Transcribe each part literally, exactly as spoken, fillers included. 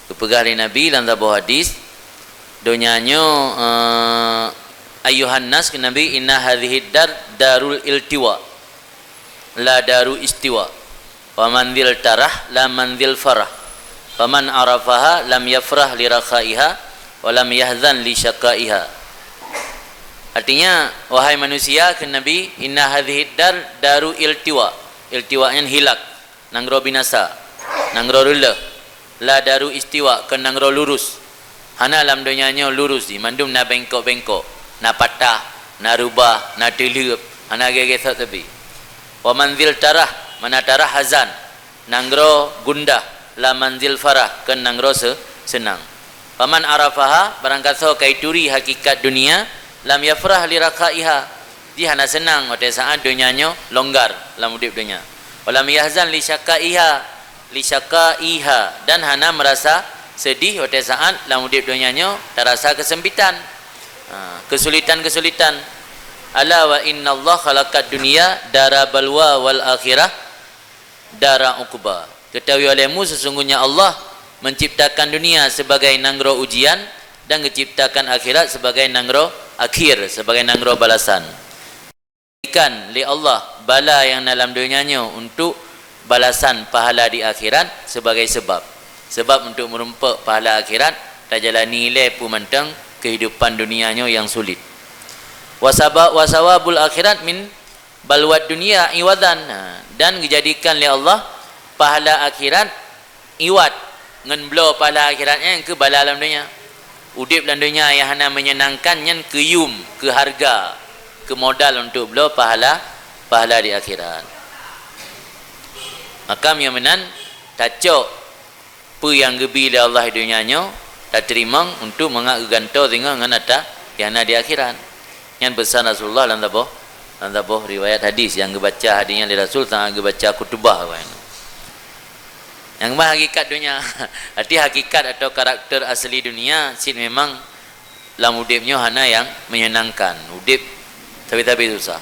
Geupeugah lé Nabi lam saboh hadis, donya nyoe, eh, "Ayyuhan nas," kheun Nabi, "inna hadzihid dar darul iltiwa, la daru istiwa. Wa manzil tarah, la manzil farah. Faman arafaha lam yafrah li rakhaiha, wa lam yahzan li syakaiha." Artinya, wahai manusia, kheun Nabi, "Inna hadzihid dar daru iltiwa." Iltiwa nyan hilak, nanggroe binasa, nanggroe reuleuh. La daru istiwa, kheun nanggroe lurus. Hana lam donya nyoe lurus jih, mandum na bengkok-bengkok, na patah, na rubah, na teuleueb, hana gét-gét sabe. Wa manzil tarah, mana tarah hazan, nanggroe gundah, la manzil farah, kheun nanggroe se-, seunang. Faman arafaha, barangkasoe ka ituri hakikat dunia, lam yafrah li rakhaiha, jih hana seunang watée saát donya nyoe longgar lam udeb donya. Wa lam yahzan li syakaiha, li syakaiha, dan hana meurasa seudeh watée saát lam udeb donya nyoe tarasa keusempitan, ha, keusulitan-keusulitan. Ala wa innallaha khalaqad dunya dara balwa wal akhirah dara uqba. Ketahui olehmu, sesungguhnya Allah menciptakan dunia sebagai nanggroe ujian dan menciptakan akhirat sebagai nanggroe akhir, sebagai nanggroe balasan. Diberikan lé Allah bala nyang na lam donya nyoe untuk balasan pahala di akhirat sebagai sebab. Sebab untuk meurumpok pahala akhirat, tajalani ilée peue mantong kehidupan dunia nyoe nyang sulit. Wasaba-, wasawabul akhirat min balwad dunia iwadan. Ha, dan geujadikan lé Allah pahala akhirat iwad ngon bloe pahala akhirat nyan keu bala lam donya. Udeb lam donya nyang hana meunyenangkan nyan keu yum, keu hareuga, keu modal untuk bloe pahala, pahala di akhirat. Maka meunyoe meunan, tacok peue nyang geubi lé Allah di donya nyoe, tateurimong untuk mangat geugantoe singoh ngon atra nyang na di akhirat. Nyan peusan Rasulullah lam saboh, lam saboh riwayat hadis nyang geubaca hadis nyan lé Rasul saat geubaca khutubah awai nyoe. Nyang mah hakikat donya. Arti hakikat atau karakter asli dunia cit memang lam udeb nyoe hana nyang meunyenangkan. Udeb sabe-sabe susah.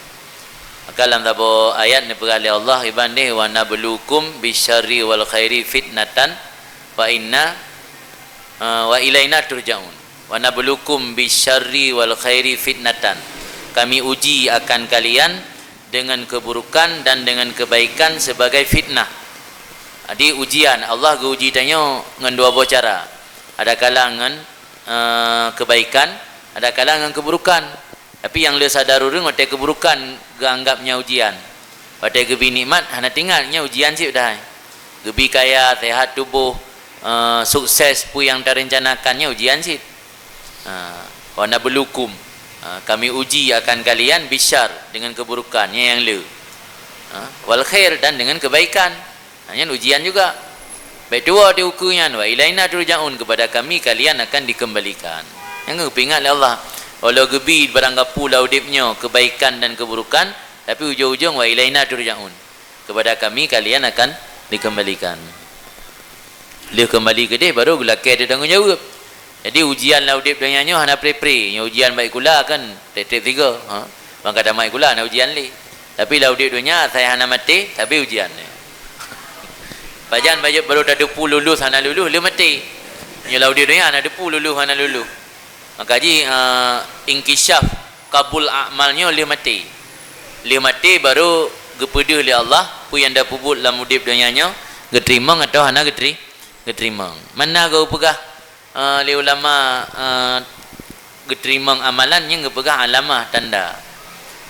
Maka lam saboh ayat neupeugah lé Allah, iban deh, "Wa nabluukum bisyarri wal khairi fitnatan wa inna, eh, wa ilaina turja'un." "Wa nabluukum bisyarri wal khairi fitnatan." Kami uji akan kalian dengan keburukan dan dengan kebaikan sebagai fitnah. Jadi ujian, Allah geuuji tanyoe ngon dua boh cara. Adakala ngon, eh, kebaikan, adakala ngon keburukan. Tapi nyang le sadar ureuëng watée keburukan geuanggap nyan ujian. Watée geubi nikmat hana teuingat nyan ujian cit padahai. Geubi kaya, sehat tuboh, eh, sukses peue nyang tarencanakan nyan ujian cit. Ha, "Wa nabluukum." Ha, kami uji akan kalian bisyarr, dengan keburukan, nyan nyang le. Ha, wal khair, dan dengan kebaikan. Ha, nyan ujian juga. Bék tuwoe di ukeue nyan, "Wa ilaina turja'un," kepada kami kalian akan dikembalikan. Nyang geupeuingat lé Allah. Walau geubi barang gapu lam udeb nyoe kebaikan dan keburukan, tapi ujong-ujong, "Wa ilaina turja'un." Kepada kami kalian akan dikembalikan. Lheueh kembali keudeh baru geulakée teutanggong jaweueb. Jadi ujian lam udeb donya nyoe hana pre-pre. Nyoe ujian bak sikula kan treb-treb sigoe. Ha? Ban ka tamat sikula na ujian lé. Tapi lam udeb donya asai hana maté, tapi ujian. Pajan baru tateupeue lulus hana lulus, lheueh maté. Nyoe lam udeb donya hana teupeue lulus hana lulus. Maka jih, eh, inkishaf kabul amal nyoe lheueh maté. Lheueh maté baru geupeudeuh lé Allah peue nyang tapeubuet lam udeb donya nyoe, geuteurimong atawa hana geuteri-, geuteurimong. Mana geupeugah, eh, lé ulama, eh, geuteurimong amalan nyang geupeugah alamah, tanda.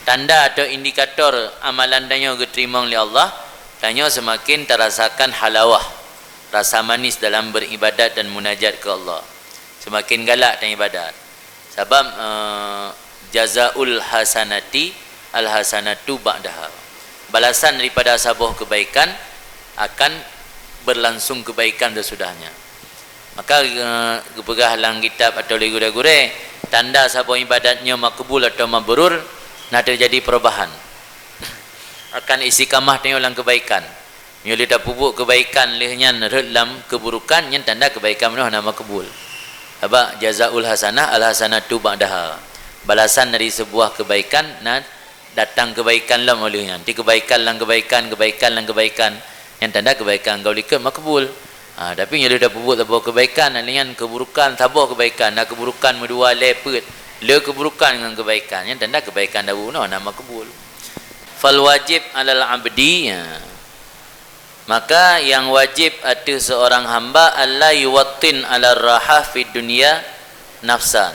Tanda atau indikator amalan tanyoe geuteurimong lé Allah, tanyoe seumaken tarasakan halawah, rasa manis dalam beribadat dan munajat keu Allah. Seumaken galak taibadat. Sabab, eh, jazaul hasanati al hasanatu ba'daha. Balasan daripada saboh kebaikan akan berlangsung kebaikan sesudahnya. Maka, eh, geupeugah lam kitab atau lé gurée-gurée, tanda saboh ibadat nyoe makbul atau mabrur, na teujadi perubahan. Akan istiqamah tanyoe lam kebaikan. Meunyoe lé tapeubuet kebaikan lheueh nyan rhot lam keuburukan, nyan tanda kebaikan meunyoe hana makbul. Sabab jazaul hasanah al hasanatu ba'daha. Balasan dari sebuah kebaikan na datang kebaikan lom lheueh nyan. Di kebaikan lam kebaikan, kebaikan lam kebaikan, nyan tanda kebaikan goh likot makbul. Ha, tapi nyoe lheueh tapeubuet saboh keubaikan, na lé nyan keuburukan saboh keubaikan, na keuburukan meudua lhèe peuet, lhèe keuburukan ngon keubaikan, nyan tanda keubaikan dabu noe na makbul. Fal wajib alal abdi, ya. Maka yang wajib ateueh seorang hamba, alla yuwattin ala raha fid dunya nafsan.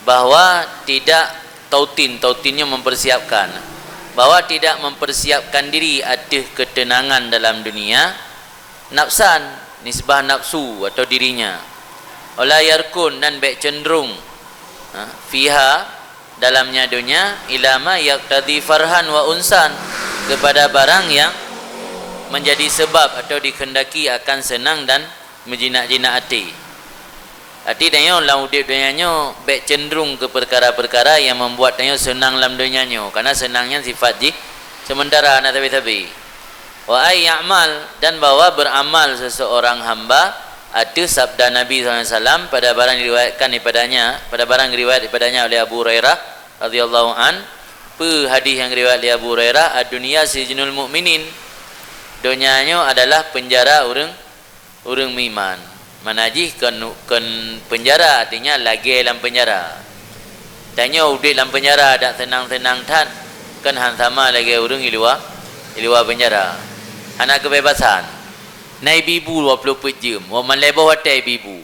Bahwa tidak tautin, tautin nyoe mempersiapkan. Bahwa tidak mempersiapkan diri ateueh ketenangan dalam dunia, nafsan, nisbah nafsu atau dirinya. Wala yarkun, dan bèk cenderung, ha, fiha, dalamnya dunia, ila ma yaqtadi farhan wa unsan, kepada barang yang menjadi sebab atau dikhendaki akan senang dan meujinak-jinak até. Arti tanyoe lam udép donya nyoe bèk cenderung keu peukara-peukara nyang membuat tanyoe seunang lam donya nyoe, karena seunang nyan sifat jih seumeuntara, hana sabe-sabe. Wa ay ya'mal, dan bahwa beramal seseorang hamba ateueh sabda Nabi sallallahu alaihi wasallam pada barang diriwayatkan daripadanya, pada barang riwayat daripadanya oleh Abu Hurairah radhiyallahu an, peue hadis nyang riwayat lé Abu Hurairah, "Ad-dunya sijnul mu'minin." Donya nyoe adalah peunjara ureueng ureueng meuiman. Mana jih kon, kon peunjara, artinya lagèe lam peunjara. Tanyoe udép lam peunjara dak seunang-seunang that, kon han sama lagèe ureueng di luwa, di luwa peunjara. Hana keubebasan. Na ibu-ibu dua ploh peuet jeuem, wah malèe boh watèe ibu-ibu.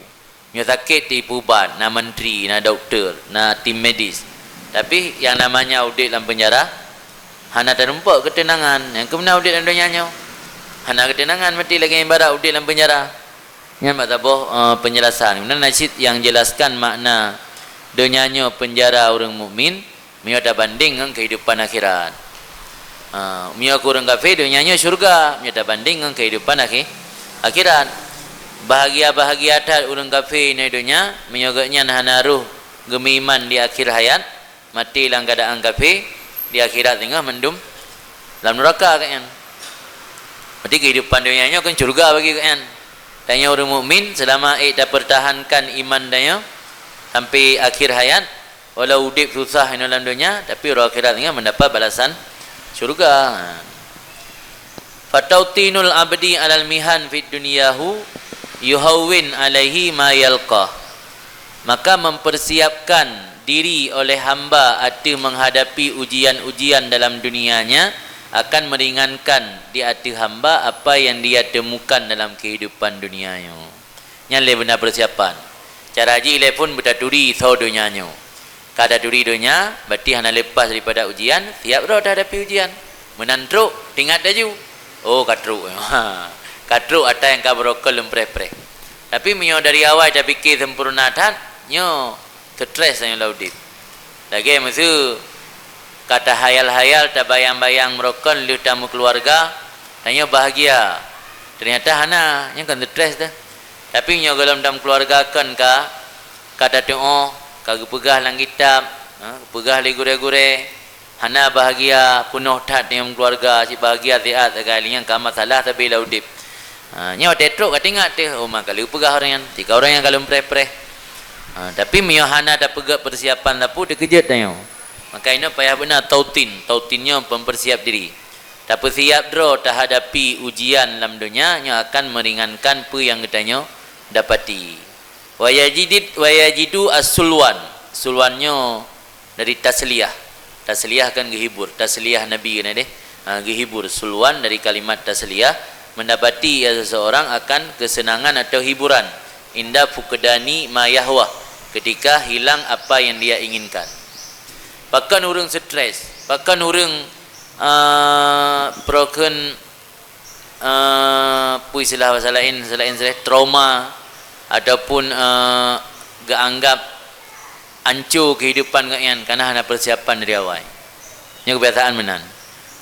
Nyoe sakét teuipubat, na mantri, na dokto, na tim medis. Tapi nyang namanya udép lam peunjara, hana tarumpok keuteunangan. Nyang keuh meunan udép lam donya nyoe. Hana keuteunangan, maté lagèe ibarat udép lam peunjara. Nyan bak saboh, eh, penjelasan. Meunan na cit nyang jelaskan makna donya nyoe peunjara ureueng mukmin, meunyoe tabandeng ngon kehidupan akhirat. Ha, meunyoe keu ureueng kafé, donya nyoe syeuruga, meunyoe tabandeng ngon kehidupan akhé-, akhirat. Bahagia-bahagia that ureueng kafé nyoe donya, meunyoe gobnyan hana roh geumeuiman di akhir hayat, maté lam keuadaan kafé, di akhirat singoh mandum lam nuraka gobnyan. Berarti kehidupan donya nyoe kan syeuruga bagi gobnyan. Tanyoe ureueng mukmin, seulama ék tapeurtahankan iman tanyoe sampai akhir hayat, walau udép susah inoe lam donya, tapi uroe akhirat singoh mendapat balasan syeuruga. Fatautinul abdi alal mihan fid dunyahu yuhawwin alaihi ma yalqa. Maka mempersiapkan diri oleh hamba ateueh menghadapi ujian-ujian dalam dunianya akan meringankan di ateueh hamba apa yang dia temukan dalam kehidupan dunia nyoe. Nyan lé beuna persiapan. Cara jih lé phon beutaturi soe donya nyoe. Ka taturi donya, berarti hana lepas daripada ujian, siap droe tahadapi ujian. Meunan trok, teuingat laju. Oh, ka trok. Ka trok atra nyang ka beurokon lom preh-preh. Tapi meunyoe dari awai tapike sempurna that, nyoe stres tanyoe lam udép. Lagèe meuseu ka tahayal-hayal, tabayang-bayang meurokon lheueh tameukeuluwarga, tanyoe bahagia. Ternyata hana, nyan kan stres teuh. Tapi nyoe gohlom tameukeuluwarga kon ka, ka tateu'oh, ka geupeugah lam kitab, ha, geupeugah lé gurèe-gurèe, hana bahagia peunoh that ngon keuluwarga, cit bahagia siat sagai, nyan ka masalah sabe lam udép. Ha, nyoe watèe trok ka teuingat teuh, oh, maka lheueh peugah ureueng nyan, tika ureueng nyan ka lom preh-preh. Ha, tapi meunyoe hana tapeugèt persiapan sapeue, teukeujot tanyoe. Maka inoe payah beuna tautin, tautin nyoe mempersiap diri. Tapeusiap droe tahadapi ujian lam donya, nyoe akan meringankan peue nyang geutanyoe dapati. Wa yajidid, wa yajidu as-sulwan. Sulwan nyoe dari tasliyah. Tasliyah kan geuhibur. Tasliyah Nabi kan deh. Ha, geuhibur. Sulwan dari kalimat tasliyah, mendapati ia seseorang akan kesenangan atau hiburan, inda fuqdani ma yahwa, ketika hilang apa yang dia inginkan. Pakon ureueng stres, pakon ureueng, eh, peurokon, eh, peue istilah basa laén, basa laén stres, trauma ataupun, eh, geuanggap anco kehidupan gobnyan karena hana persiapan dari awai. Nyoe kebiasaan meunan.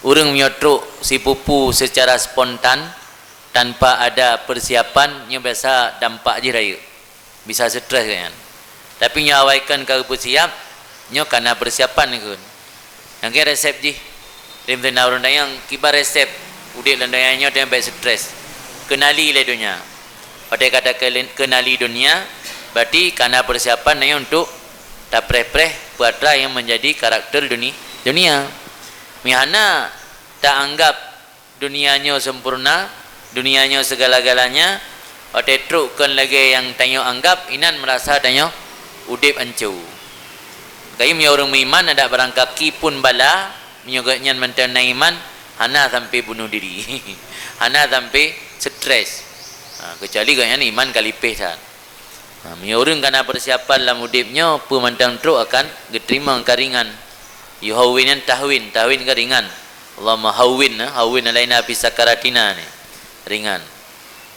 Ureueng meunyoe trok sipupu secara spontan, tanpa ada persiapan, nyoe biasa dampak jih rayeuk. Bisa stres gobnyan. Tapi nyoe awai kon ka geupeusiap, nyoe kana persiapan kheun. Nyang keu resep jih. Lé meuteuna ureueng dayang kiban resep udép lam donya nyoe dan bèk stres. Keunali lé donya. Watèe ka takeunali donya, berarti kana persiapan nyoe untuk tapreh-preh peue atra nyang menjadi karakter duni-, dunia. Meuhana taanggap dunia nyoe sempurna, dunia nyoe segala-galanya, watée trok kon lagée nyang tanyoe anggab, inan meurasa tanyoe udeb anco. Kayu meunyoe ureuëng meuiman adak barangkaki pun bala, meunyoe gobnyan mantong na iman, hana sampai bunuh diri, hana sampai stres. Ha, keucuali gobnyan iman ka lipéh that. Ha, meunyoe ureuëng kana persiapan lam udeb nyoe, peue mantong trok akan geuteurimong ka ringan. Yuhawwin nyan tahwin, tahwin ka ringan. Allahumma hawwin, ha, hawwin alaina fi sakaratina ni. Ringan.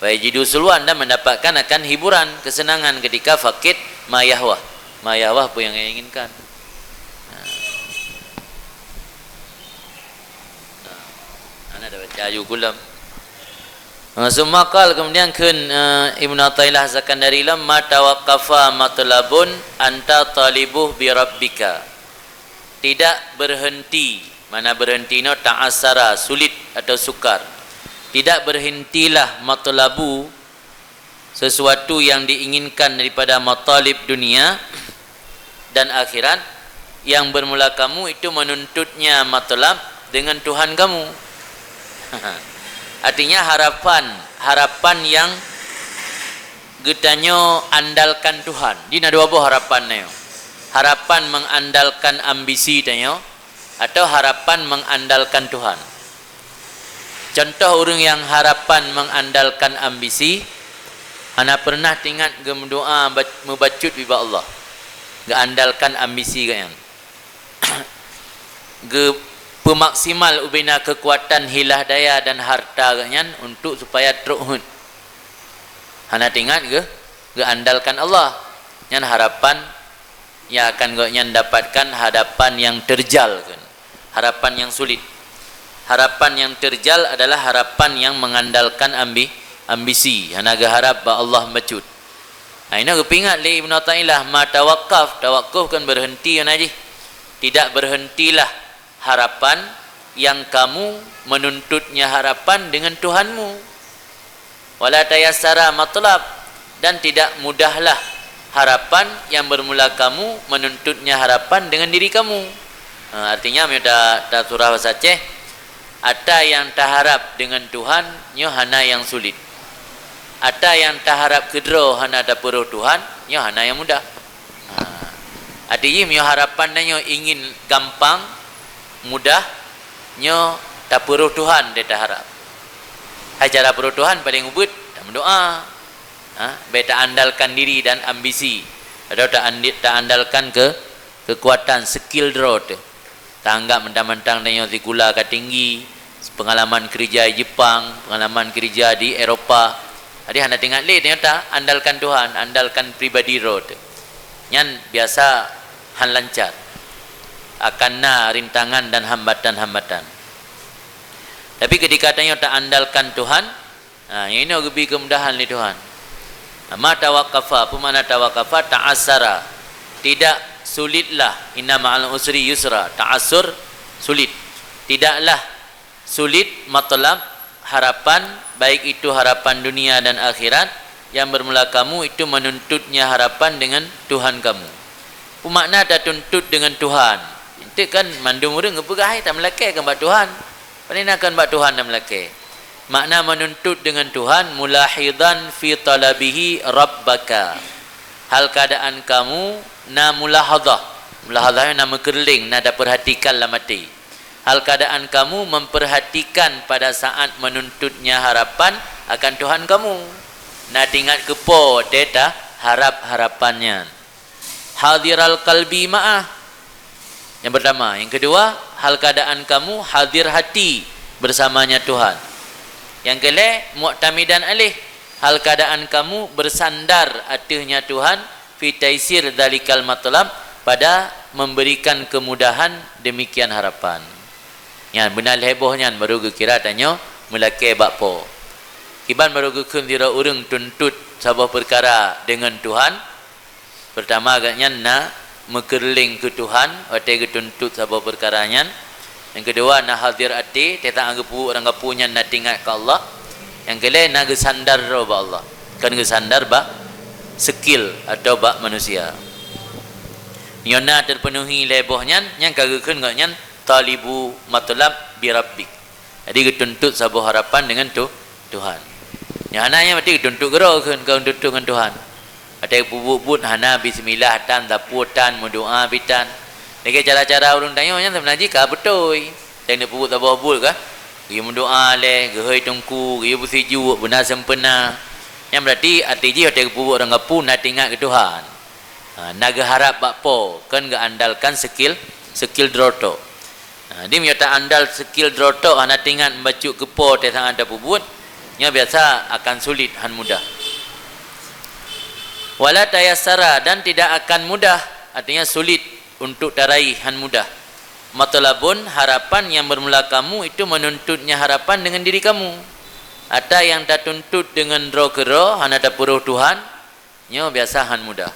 Wa yajidu sulwan, dan mendapatkan akan hiburan, kesenangan ketika fakit ma yahwah. Ma yahwah apa yang ia inginkan. Ha. Ha. Ana dah baca aju kulam. Ha, summa qal, kemudian kheun, eh, Ibnu Athaillah Sakandari lom, "Ma tawaqqafa matlabun anta talibuh bi rabbika." Tidak berhenti, mana berhenti no ta'assara, sulit atau sukar. Tidak berhentilah matlabu, sesuatu yang diinginkan daripada matalib dunia dan akhirat, yang bermula kamu itu menuntutnya matlab dengan Tuhan kamu. Artinya harapan, harapan yang geutanyoe andalkan Tuhan. Di na dua boh harapan nyoe. Harapan mengandalkan ambisi tanyoe atau harapan mengandalkan Tuhan. Contoh ureuëng nyang harapan mengandalkan ambisi, hana pernah tingat geumeudoa ba-, meubacut ubak Allah. Geuandalkan ambisi gobnyan. Geupeumaksimal ubena keukuatan hilah daya dan harta gobnyan untuk supaya trok heuet. Hana tingat geu-, geuandalkan Allah. Nyan harapan yang akan gobnyan dapatkan hadapan yang terjal, kan? Harapan yang sulit. Harapan yang terjal adalah harapan yang mengandalkan ambi-, ambisi, hana geuharap bak Allah bacut. Ha, inoe geupeuingat lé Ibnu Athaillah, "Ma tawaqqaf", tawaqquf kan berhenti, kan, jih. Tidak berhentilah harapan yang kamu menuntutnya harapan dengan Tuhanmu. "Wala tayassara matlab", dan tidak mudahlah harapan yang bermula kamu menuntutnya harapan dengan diri kamu. Ha, artinya, meunyoe ta-, tasurah bahasa Aceh, ata nyang taharap dengan Tuhan, nyoe hana nyang sulit. Ata nyang taharap keudroe hana tapeurôh Tuhan, nyoe hana nyang mudah. Ha. Arti jih, meunyoe harapan tanyoe ingin gampang, mudah, nyoe tapeurôh Tuhan teuh taharap. Hai cara peurôh Tuhan paléng ubit, tameudoa. Ha, bék taandalkan diri dan ambisi, atau taandi-, taandalkan ke keukuatan, skill droe teuh. Taanggab mantang-mantang tanyoe sikula ka tinggi, peungalaman keurija di Jepang, peungalaman keurija di Eropa. Jadi hana teuingat lé tanyoe taandalkan Tuhan, andalkan pribadi droe teuh. Nyan biasa han lancar. Akan na rintangan dan hambatan-hambatan. Tapi ketika tanyoe taandalkan Tuhan, ha, nyang inoe geubri keumudahan lé Tuhan. Ma tawaqqafa, peue makna tawaqqafa? Ta'assara. Tidak sulitlah, "Inna ma'al usri yusra", ta'assur, sulit. Tidaklah sulit matlab, harapan, baik itu harapan dunia dan akhirat, yang bermula kamu itu menuntutnya harapan dengan Tuhan kamu. Peue makna tatuntut dengan Tuhan? Enteuk kan mandum ureuëng geupeugah, "Hai, tameulakée kan bak Tuhan." Pane na kan bak Tuhan tameulakée. Makna menuntut dengan Tuhan, mulahidhan fi talabihi rabbaka. Hal keadaan kamu na mulahadhah. Mulahadhah na meukeureuléng, na tapeurhatikan lam até. Hal keadaan kamu memperhatikan pada saat menuntutnya harapan akan Tuhan kamu. Na teuingat keu Po teuh taharap harapan nyan. Hadiral qalbi ma'ah. Yang pertama. Yang kedua, hal keadaan kamu hadir hati bersamanya Tuhan. Yang keulhée, mu'tamidan alaih. Hal keadaan kamu bersandar ateuehnya Tuhan, fi taisir dzalikal matlab, pada memberikan kemudahan demikian harapan. Nyan, beuna lhée boh nyan baru geukira tanyoe meulakée bak Po. Kiban baru geukheun sidroe ureuëng tuntut saboh peukara deungon Tuhan, Peurtama, gobnyan na meukeureuléng keu Tuhan watée geutuntut saboh peukara nyan. Nyang keudua, na hadir até, teuh saát geupeubuet barang gapeue nyan na teuingat keu Allah. Nyang keulhée, na geusandar droe bak Allah, kon geusandar bak skill atawa bak manusia. Meunyoe na teupeunuhi lhée boh nyan, nyan ka geukheun gobnyan talibu matlab bi rabbik. Jadi, geutuntut saboh harapan deungon Tu-, Tuhan. Nyang hana nyan berarti geutuntot keudroe kheun, kon geutuntot ngon Tuhan. Watée geupeubuet buet hana bismillah tan, sapeue tan, meudoá pih tan. Lagée cara-cara ureuëng tanyoe nyan seubeuna jih ka beutôi. Watée geupeubuet saboh buet ka, geuyue meudoá lé, geuhôi teungku, geuyue beusijuek, beuna sempena. Nyan berarti até jih watée geupeubuet ureuëng gapu na teuingat keu Tuhan. Ha, na geuharab bak Po, kon geuandalkan skill, skill droe tok. Ha, di meunyoe ta andal skill droe tok hana teuingat bacut keu Po teuh saat tapeubuet, nyoe biasa akan sulit, han mudah. Wala tayassara, dan tidak akan mudah, artinya sulit untuk taraih, han mudah. Matlabun, harapan yang bermula kamu itu menuntutnya harapan dengan diri kamu. Ata nyang tatuntut deungon droe keudroe hana tapeurôh Tuhan, nyoe biasa han mudah.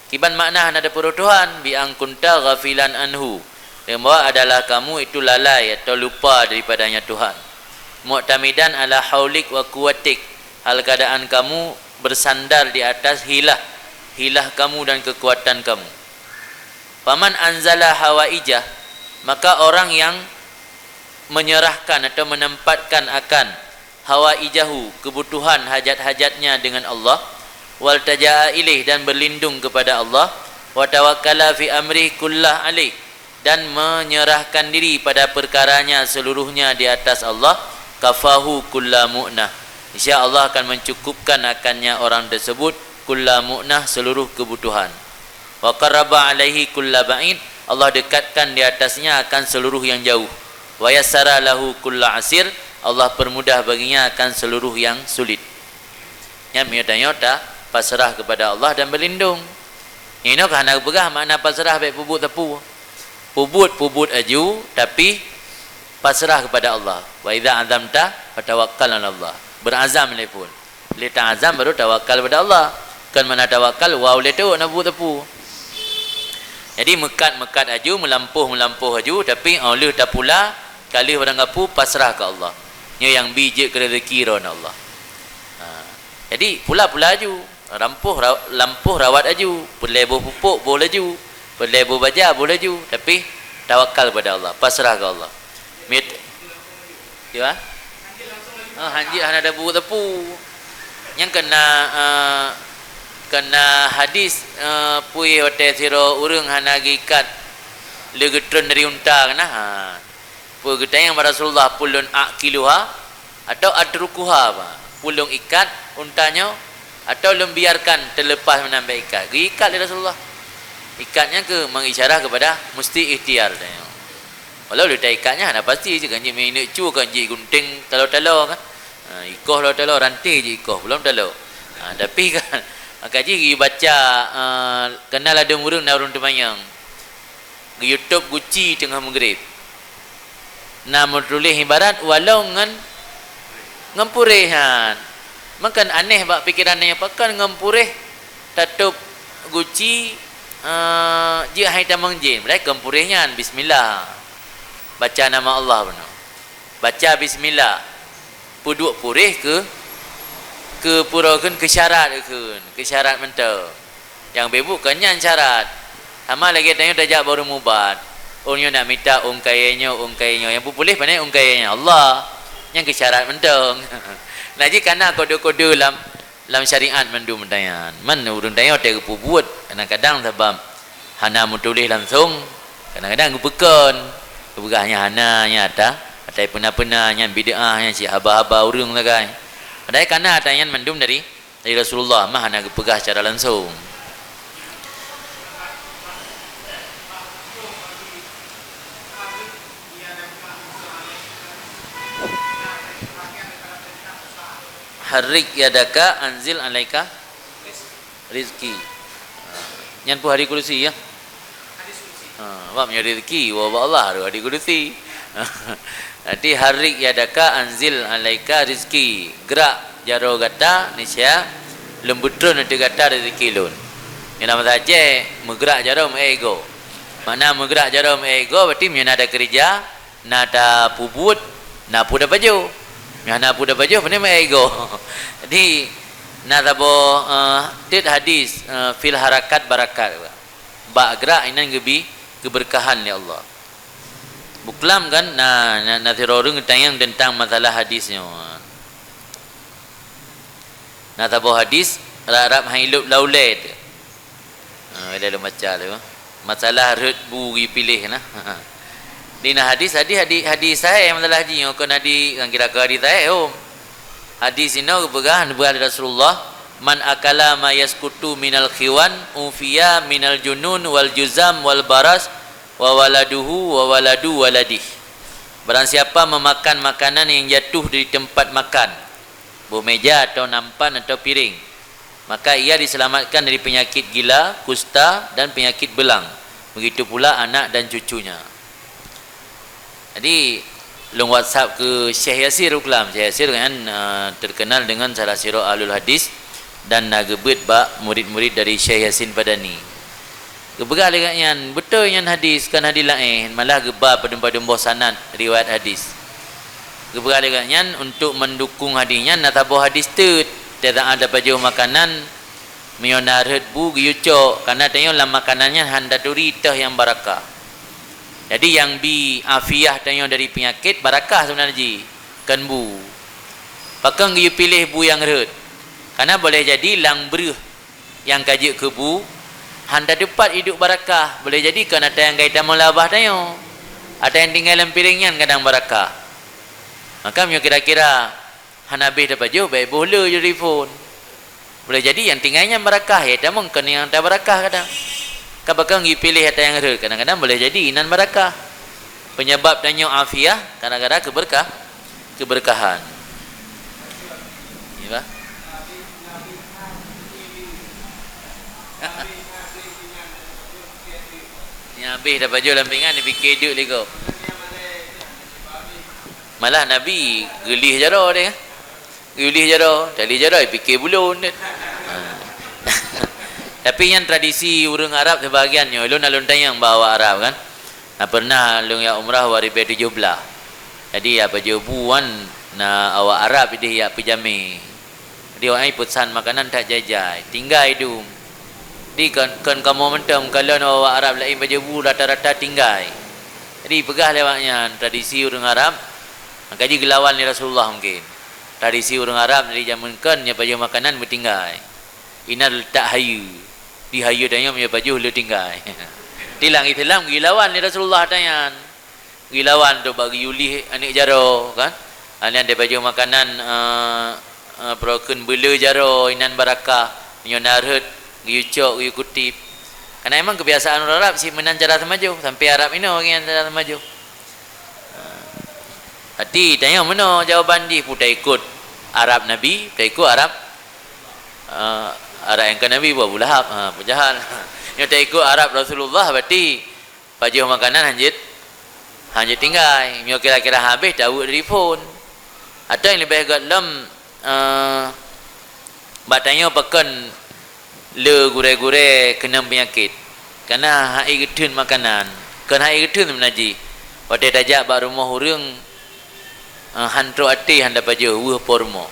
Kiban makna hana tapeurôh Tuhan, bi an kunta ghafilan anhu, deungon bahwa adalah kamu itu lalai atau lupa daripadanya Tuhan. Mu'tamidan ala haulik wa quwwatik, hal keadaan kamu bersandar di atas hilah, hilah kamu dan kekuatan kamu. Faman anzala hawaijah, maka orang yang menyerahkan atau menempatkan akan hawaijahu, kebutuhan hajat-hajatnya dengan Allah, waltaja'a ilaih, dan berlindung kepada Allah, wa tawakkala fi amrih kullah alaih, dan menyerahkan diri pada perkaranya seluruhnya di atas Allah, kafahu kulla mu'nah, niscaya Allah akan mencukupkan akannya orang tersebut kulla mu'nah, seluruh kebutuhan. Wa qarraba alaihi kulla ba'id, Allah dekatkan di atasnya akan seluruh yang jauh. Wa yassara lahu kulla asir, Allah permudah baginya akan seluruh yang sulit. Nyan meunyoe tanyoe tapasrah kepada Allah dan berlindung. Nyoe ka hana geupeugah makna pasrah bék peubuet sapeue. Peubuet, peubuet aju, tapi pasrah kepada Allah. Wa idza azamta fatawakkal 'ala Allah. Berazam lé phon. Lé ta azam baru tawakal pada Allah. Kon mana tawakal, wow lé tu na buet teupeu. Jadi meukat-meukat aju, meulampôh-meulampôh aju, tapi 'oh lheueh tapula, ka lheueh barang gapu pasrah keu Allah. Nyoe nyang bi jeuet keu rezeki droe na Allah. Ha. Jadi pula-pula aju, rampoh ra-, lampôh rawat aju, peureulée boh pupuk boh laju, peureulée boh baja boh laju, tapi tawakal pada Allah, pasrah keu Allah. Mit. Kiban? Oh, hanjeuet hana tabu teupeu. Nyang keuna, eh, keuna hadis, eh, peue watée sidroe ureuëng hana geuikat lé geutreun dari unta keuna. Ha. Peue geutanyong bak Rasulullah, "Peue lôn akiluha atau atrukuha, bah? Peue lôn ikat unta nyoe atau lôn biarkan teuleupah meunan bék ikat?" Geuikat lé Rasulullah. Ikat nyan keu mengisyarah kepada musti ikhtiar tanyoe. Walau lé ta ikat nyan hana pasti, cit kan jih meuineuk cue kan jih gunting talo-talo kan. Ha, ikoh talo-talo, ranté jih ikoh, belom talo. Ha, tapi kan, maka jih geubaca, eh, keuna ladôm ureuëng na ureuëng teumanyong. Geuyue tôb guci teungoh meugreb. Na meutuléh ibarat walau ngon, ngon puréh nyan. Meukan aneh bak pikeran nyoe, pakon ngon puréh tatôb guci, eh, jeuet hai tamong jén. Padahai kon puréh nyan, bismillah. Baca nama Allah bunoe. Baca bismillah. Peuduek puréh keu, keu pura kheun, keu syarat kheun, keu syarat mantong. Nyang beubuet kon nyan syarat. Sama lagée tanyoe tajak bak ureuëng mubat. Ureuëng nyoe nak mita ôn kayée nyoe, ôn kayée nyoe. Nyang peupuléh pane ôn kayée nyoe? Allah. Nyan keu syarat mantong. Nah, jih kana kode-kode lam, lam syariat mandum tanyan. Man ureuëng tanyoe teuh geupeubuet, kadang-kadang sabab hana meutuléh langsong, kadang-kadang geupeukon, geupeugah nyan hana, nyan ata, ata peuna-peuna, nyan bid'ah, nyan cit haba-haba ureuëng sagai. Padahai kana ata nyan mandum dari, dari Rasulullah, mah hana geupeugah secara langsong. Harrik yadaka anzil alaika rizki. Ha. Nyan pun hadis kudusi, ya. Ha, bab nyoe rezeki, wa bak Allah, hadis kudusi. Jadi, harrik yadaka anzil alaika rizki. Gerak jaroe gata, niscaya lôn beutreun ateueh gata rezeki lôn. Nyoe nama saja, meugrak jaroe meu ego. Makna meugrak jaroe meu ego, berarti meunyoe na ada keureuja, na tapeubuet, na peue tapajoh. Nyang na peue tapajoh, pane meu ego. Jadi, na saboh, eh, teut hadis, eh, fil harakat barakat. Bak gerak inan geubi keubeurkahan lé Allah. Buklam kan, na, na, na sidroe ureuëng geutanyong teuntang masalah hadis nyoe. Na saboh hadis, rab-rab han ilop lam ulèe teuh. Ha, ilèe lôn baca lé. Masalah rhot bu geupiléh na. Di na hadis, hadis, hadis, hadis sahih masalah jih, kon hadis, nyang kira-kira hadis sahih, oh. Hadis inoe geupeugah, geupeugah lé Rasulullah, "Man akala ma yaskutu minal khiwan, ufiya minal junun wal juzam wal baras, wa waladuhu wa waladu waladih." Barang siapa memakan makanan yang jatuh dari tempat makan, boh meja atau nampan atau piring, maka ia diselamatkan dari penyakit gila, kusta, dan penyakit belang. Begitu pula anak dan cucunya. Jadi, lôn WhatsApp keu Syekh Yasir Uklam. Syekh Yasir kan, eh, terkenal dengan salah sidroe ahlul hadis dan na geubeuet bak murid-murid dari Syekh Yasin Padani. Geupeugah lé gobnyan, beutôi nyan hadis, kon hadis laén, malah geuba padum-padum boh sanad riwayat hadis. Geupeugah lé gobnyan, untuk mendukung hadis nyan na saboh hadis teut, teuka tapajoh makanan, meunyoe na rhot bu geuyue cok, karena tanyoe lam makanan nyan hana taturi teuh nyang barakah. Jadi nyang bi afiah tanyoe dari peunyakét barakah seubeuna jih, kon bu. Pakon geuyue piléh bu nyang rhot? Karena boleh jadi lam breuh nyang ka jeuet keu bu, hana teupat idup barakah, boleh jadi kon ata nyang ka itamong lam babah tanyoe, ata nyang tinggai lam piréng nyan kadang barakah. Maka meunyoe kira-kira hana habéh tapajoh, bèk boh le jih phôn. Boleh jadi nyang tinggai nyan barakah, ya, itamong kon nyang ata barakah kadang. Ka pakon geupiléh ata nyang rhot, kadang-kadang boleh jadi inan barakah. Penyebab tanyoe afiah gara-gara keubeurkah-, keubeurkahan. Iya, bah? Nyang habéh tapajoh lam pingan, dipike duek lé gob. Malah Nabi geulih jaroe deh. Geulih jaroe, tali jaroe pike buleuen deh. Ha. Tapi nyan tradisi ureueng Arab sibahagian nyoe. Lôn na lôn tanyong bak awak Arab kan. Na pernah lôn jak umrah dua ribu tujuh belas. Jadi, jak pajoh bu nyan na awak Arab ideh jak peujamé. Jadi, awak nyan peusan makanan that jai-jai. Tinggai dum. Di kon, kon kamoe mantong, kalon awak Arab laén pajoh bu rata-rata tinggai. Jadi, peugah lé awak nyan tradisi ureueng Arab, maka jih geulawan lé Rasulullah mungken. Tradisi ureueng Arab dari jameun kon, nyan pajoh makanan meutinggai. Inan letak hayeue. Di hayeue tanyoe meunyoe pajoh le tinggai. Di lam Islam geulawan lé Rasulullah tanyan. Geulawan tu bak geuyuléh aneuk jaroe, kan? Aneuk nyan pajoh makanan, eh, eh, peurokon beule jaroe, inan barakah. Meunyoe na rhot, geuyue cok, geuyue kutip. Karena emang kebiasaan ureueng Arab si meunan cara seumajoh, sampai Arab inoe lagèe nyan cara seumajoh. Berarti tanyoe meunoe jawaban jih, peue taikot Arab Nabi, taikot Arab, eh, Arab nyang kon Nabi, Abu Lahab, ha, Abu Jahal. Nyoe taikot Arab Rasulullah, berarti pajoh makanan hanjeuet, hanjeuet tinggai. Nyoe kira-kira habéh taweuek dari phon. Atau nyang leubeh göt lom, eh, bak tanyoe pakon le gurèe-gurèe keunong peunyakét. Kana hana geutheun makanan. Kon hana geutheun seubeuna jih. Watèe tajak bak rumoh ureueng, eh, han trok até han tapajoh weueh po rumoh.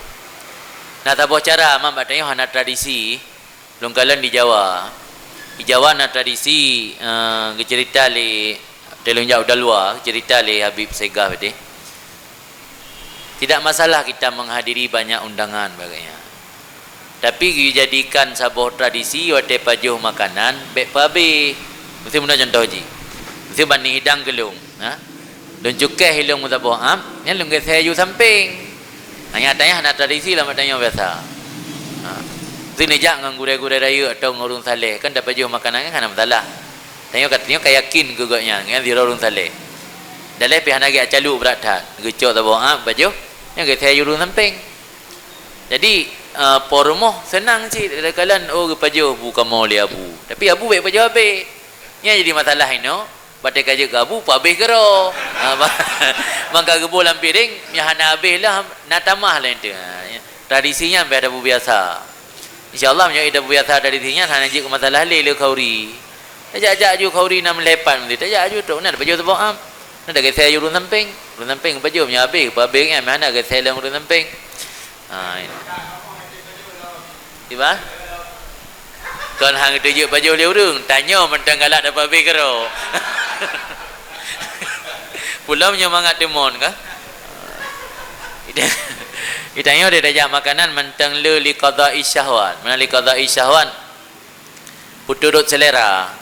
Na saboh cara, man bak tanyoe hana tradisi. Lôn kalon di Jawa. Di Jawa na tradisi, eh, geuceurita lé, watèe lôn jak u Dalua, geuceurita lé Habib Segaf tadi. Tidak masalah kita menghadiri banyak undangan, bagainya. Tapi geujadikan saboh tradisi watèe pajoh makanan bèk peuhabéh. Miseu meunoe cuntoh jih. Miseu ban neuhidang keu lôn, ha? Lôn cukéh ilôn meusaboh ap, nyan lôn geusé aju sampéng. Hanya tanyah na tradisi lam tanyoe biasa. Ha. Miseu neujak ngon gurèe-gurèe rayeuk atawa ngon ureueng saleh, kan tapajoh makanan kan hana masalah. Tanyoe ka, tanyoe ka yakin keu gobnyan, nyan sidroe ureueng saleh. Daleh pih hana geujak calok brat that, geucok saboh ap, pajoh, nyan geusé aju ureueng sampéng. Jadi, eh, po rumoh seunang cit, takalon, oh, geupajoh bu kamoe lé Abu. Tapi Abu bèk pajoh habéh. Nyan jadi masalah inoe, watèe ka jeuet keu Abu, peuhabéh keudroe. Ha, ba-, ban ka geuboh lam piréng, nyang hana habéh lah, na tamah lom teuh. Ha, tradisi nyan bèk tabu biasa. Insya Allah, meunyoe tabu biasa tradisi nyan, hana jeuet keu masalah lé le khauri. Tajak-jak aju khauri na meulhèe pat meusti, tajak aju trok, na tapajoh saboh ap. Na tageusé aju ureueng sampéng. Ureueng sampéng pajoh, meunyoe habéh, peuhabéh nyan, meuhana geusé lom ureueng sampéng. Ha, ini. Kiban? Kon hana geuteupeue pajoh lé ureueng, tanyoe mantong galak dapat habéh keudroe. Pulang nyoe mangat timon ka? Di tanyoe tajak makanan mantong le liqadha'i syahwat. Meunan liqadha'i syahwat, peuturot selera.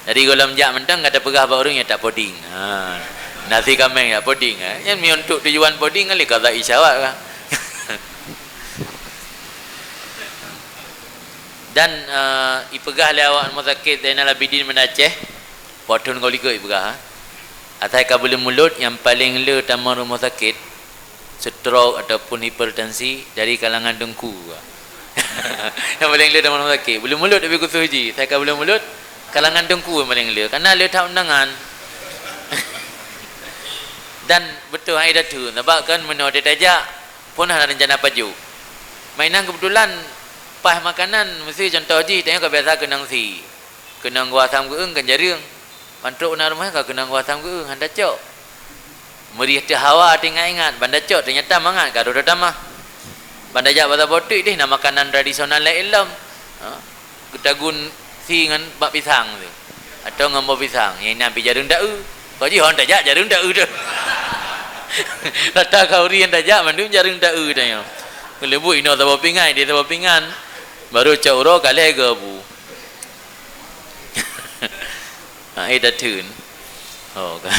Jadi gohlom jak mantong ka tapeugah bak ureuëng nyan tak poding. Ha. Nasi kaméng tak poding. Ha. Nyan meunyoe untuk tujuan poding kan liqadha'i syahwat kan. Dan, eh, ipeugah lé awak rumoh sakét Zainal Abidin Banda Aceh, po thon goe likot ipeugah, ha. Asai ka buleuen mulod nyang paleng le tamong rumoh sakét, stroke ataupun hipertensi dari kalangan teungku. Nyang paleng le tamong rumoh sakét, buleuen mulod tapi khusos jih, asai ka buleuen mulod, kalangan teungku nyang paleng le, karena le that undangan. Dan beutôi hai datu, sabab kan meunyoe tajak, pun hana rencana pajoh. Mainan keubeutulan paih makanan, meusti contoh jih, tanyoe ka biasa keunong sie. Keunong geuh asam geueueng kan jareueng. Ban trok u na rumoh ka keunong geuh asam geueueng, han tacok. Meuri teuh hawa teuingat-ingat, ban tacok teunyata mangat ka rhoh tatamah. Ban tajak basa botik deh na makanan tradisional laén lom. Ha, geutagun sie ngon bak pisang tu. Atawa ngon boh pisang, nyang inan pih jareueng taeu. Kok jih hon tajak jareueng taeu tu. Rata khauri nyang tajak mandum jareueng taeu tanyoe. Meuleubut inoe saboh pingan, ideh saboh pingan. Baru cok uroe ka lhèe geubu. Ha, eh, tatheun. Oh, kan.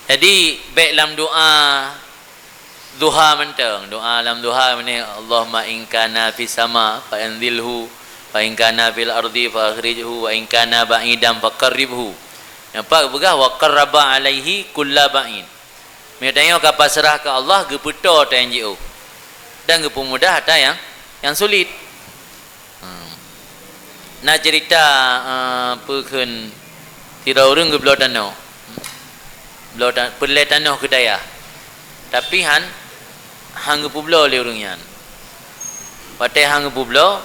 Jadi, bèk lam doa duha mantong. Doa lam duha meunan, "Allahumma in kana fis sama fa anzilhu, wa in kana fil ardi fa akhrijhu, wa in kana ba'idan fa qarribhu." Nyang pat geupeugah, "Wa qarraba alaihi kulla ba'id." Meunyoe tanyoe ka pasrah keu Allah, geupeutoe ata nyang jiôh dan geupeumudah ata nyang, nyang sulit. Hmm. Na ceurita, eh, peue kheun sidroe ureuëng geubloe tanoh. Bloe ta-, peureulèe tanoh keu dayah. Tapi han, han geupeubloe lé ureuëng nyan. Watèe han geupeubloe,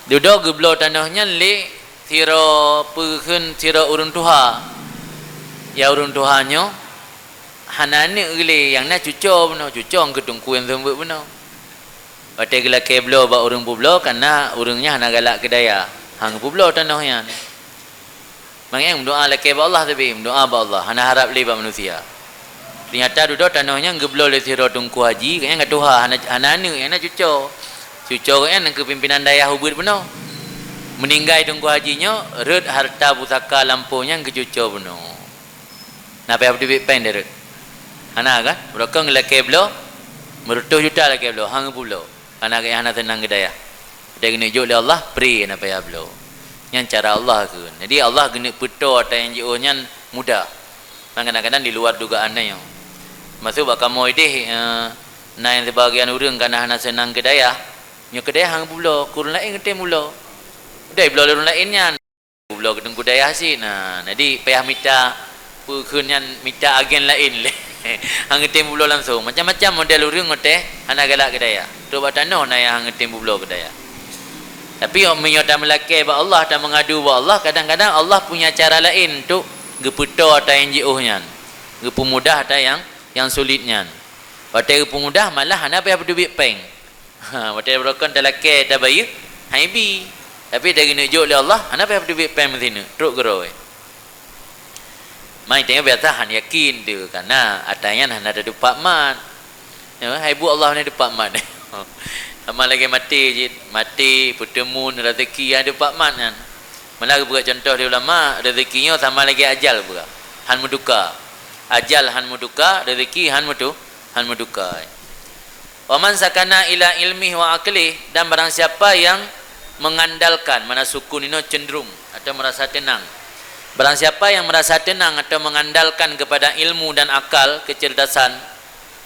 dudoe geubloe tanoh nyan lé sidroe peue kheun sidroe ureuëng tuha. Ya ureuëng tuha nyoe hana aneuk lé, nyang na cuco bunoe, cuco nyang keu teungku nyang seumeubeuet bunoe. Watèe geulakèe bloe bak ureuëng peubloe, kareuna ureuëng nyan hana galak keu dayah, han geupeubloe tanoh nyan. Mangèng meudoa lakèe bak Allah, tapi meudoa bak Allah, hana harab lé bak manusia. Teunyata dudoe tanoh nyan geubloe lé sidroe teungku haji, gobnyan ka tuha, hana, hana aneuk, nyang na cuco. Cuco gobnyan nyang keu pimpinan dayah ubit bunoe. Meuninggai teungku haji nyoe, rhot harta pusaka lampôh nyan keu cuco bunoe. Na payah peuteubiet péng dirhot? Hana kan? Beurokon lakèe bloe, meureutoh juta lakèe bloe, han geupeubloe. Kareuna gobnyan hana seunang keu dayah. Watèe geuneuk jok lé Allah, pri na payah bloe. Nyan cara Allah kheun. Jadi Allah geuneuk peutoe ata nyang jiôh nyan mudah. Nyan kadang-kadang di luar dugaan tanyoe. Maksud bak kamoe ideh, eh, na nyang sibagian ureuëng kareuna hana seunang keu dayah. Nyoe keu dayah han geupeubloe, keu ureuëng laén geutem bloe. Udeh bloe lé ureuëng laén nyan. Bloe keu teungku dayah cit. Nah, jadi payah mita peue kheun nyan, mita agen laén lé. Han geutem bloe langsong. Macam-macam model ureuëng watèe hana galak keu dayah. Trok bak tanoh na nyang han geutem bloe keu dayah. Tapi meunyoe tameulakèe bak Allah, tameungadu bak Allah, kadang-kadang Allah punya cara laén untuk geupeutoe ata nyang jiôh nyan. Geupeumudah ata nyang, nyang sulit nyan. Watèe geupeumudah malah hana payah peuteubiet péng. Ha, watèe beurokon talakèe tabayeue, han ibi. Tapi watèe geuneuk jok lé Allah, hana payah peuteubiet péng meusineuk, trok keudroe. Mai tanyoe biasa han yakin teuh, kareuna ata nyan hana tatupat mat. Ya, hai buet Allah ni tupat mat. Sama lagèe maté cit, maté, peuteumon, raseuki han tupat mat nyan. Malah geupeugah contoh lé ulama, raseuki nyoe sama lagèe ajal peugah, han meutuka. Ajal han meutuka, raseuki han meutu-, han meutuka. "Wa man sakana ila ilmihi wa aqlihi," dan barang siapa yang mengandalkan, mana sukun inoe cenderung atau merasa tenang. Barang siapa yang merasa tenang atau mengandalkan kepada ilmu dan akal, kecerdasan,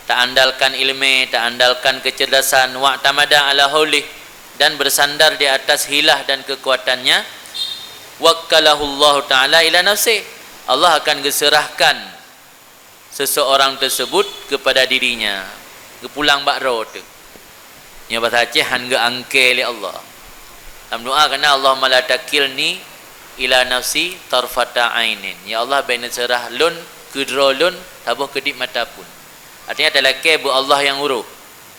taandalkan ilmé, taandalkan kecerdasan, "wa'tamada ala haulih," dan bersandar di atas hilah dan kekuatannya, "wakkalahullahu ta'ala ila nafsih," Allah akan geuseurahkan seseorang tersebut kepada dirinya, geupulang bak droe teuh. Nyoe basa Aceh, han geuangkée lé Allah. Lam doa kana, "Allahumma la takilni ila nafsi tarfata ainin." Ya Allah, bék neuseurah lôn keu droe lôn saboh keudék mata pun. Artinya, talakée beu Allah nyang uroh.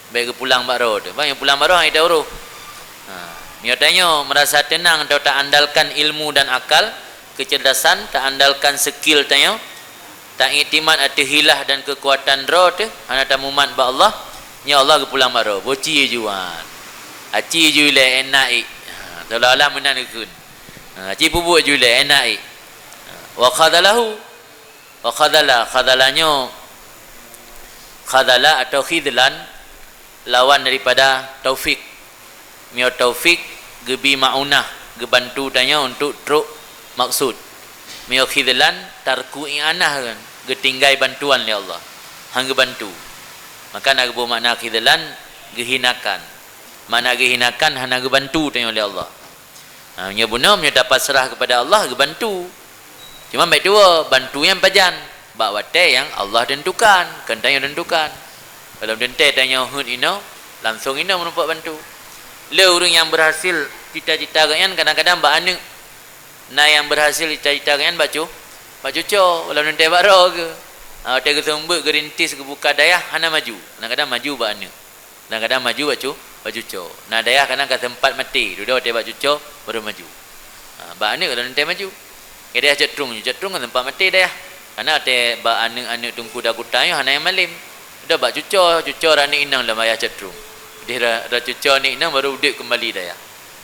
Bék geupulang bak droe teuh. Bah, nyang pulang bak droe han geutem uroh. Ha, meunyoe tanyoe meurasa teunang atau taandalkan ilmu dan akal, kecerdasan, taandalkan skill tanyoe, Taiktimat ateueh hilah dan keukuatan droe teuh, hana tamumat bak Allah, nyoe Allah geupulang bak droe. Boh ci ju wan. Aci ju ilée, énak ék. Ha, seolah-olah meunan geukheun. Ha, aci pubuet ju ilée, énak ék. Ha, wa khadzalahu. Wa khadzala, khadzala nyoe, khadzala atau khidlan lawan daripada taufik. Meunyoe taufik geubi maunah, geubantu tanyoe untuk trok maksud. Meunyoe khidlan tarku i'anah kan, geutinggai bantuan lé Allah. Han geubantu. Maka na geuboh makna khidlan, geuhinakan. Makna geuhinakan hana geubantu tanyoe lé Allah. Ha, meunyoe bunoe, meunyoe tapasrah keupada Allah, geubantu. Cuma bék tuwoe, bantu nyan pajan? Bak watée nyang Allah tentukan, kon tanyoe tentukan. Kalau teuntée tanyoe heuet inoe, langsong inoe meurumpok bantu. Le ureuëng nyang berhasil cita-cita geuh nyan kadang-kadang bak aneuëk. Na nyang berhasil cita-cita geuh nyan bak cu-, bak cucoe, kalau teuntée bak droe geuh. Ha, watée geuseumeubeuet, geurintis, geubuka dayah, hana maju. Kadang-kadang maju bak aneuëk. Kadang-kadang maju bak cu-, bak cucoe. Na dayah kadang ka seumpat maté, dudoe watée bak cucoe baru maju. Ha, bak aneuëk kadang teuntée maju. Ngon dayah cot trueng, cot trueng ka seumpat maté dayah. Karena watée bak aneuëk-aneuëk teungku dan kuta nyoe hana nyang malem. Dudoe bak cucoe, cucoe ranup inong lom ayah cot trueng. Di ra-, ra cucoe aneuk inong baru udeb keumbali dayah.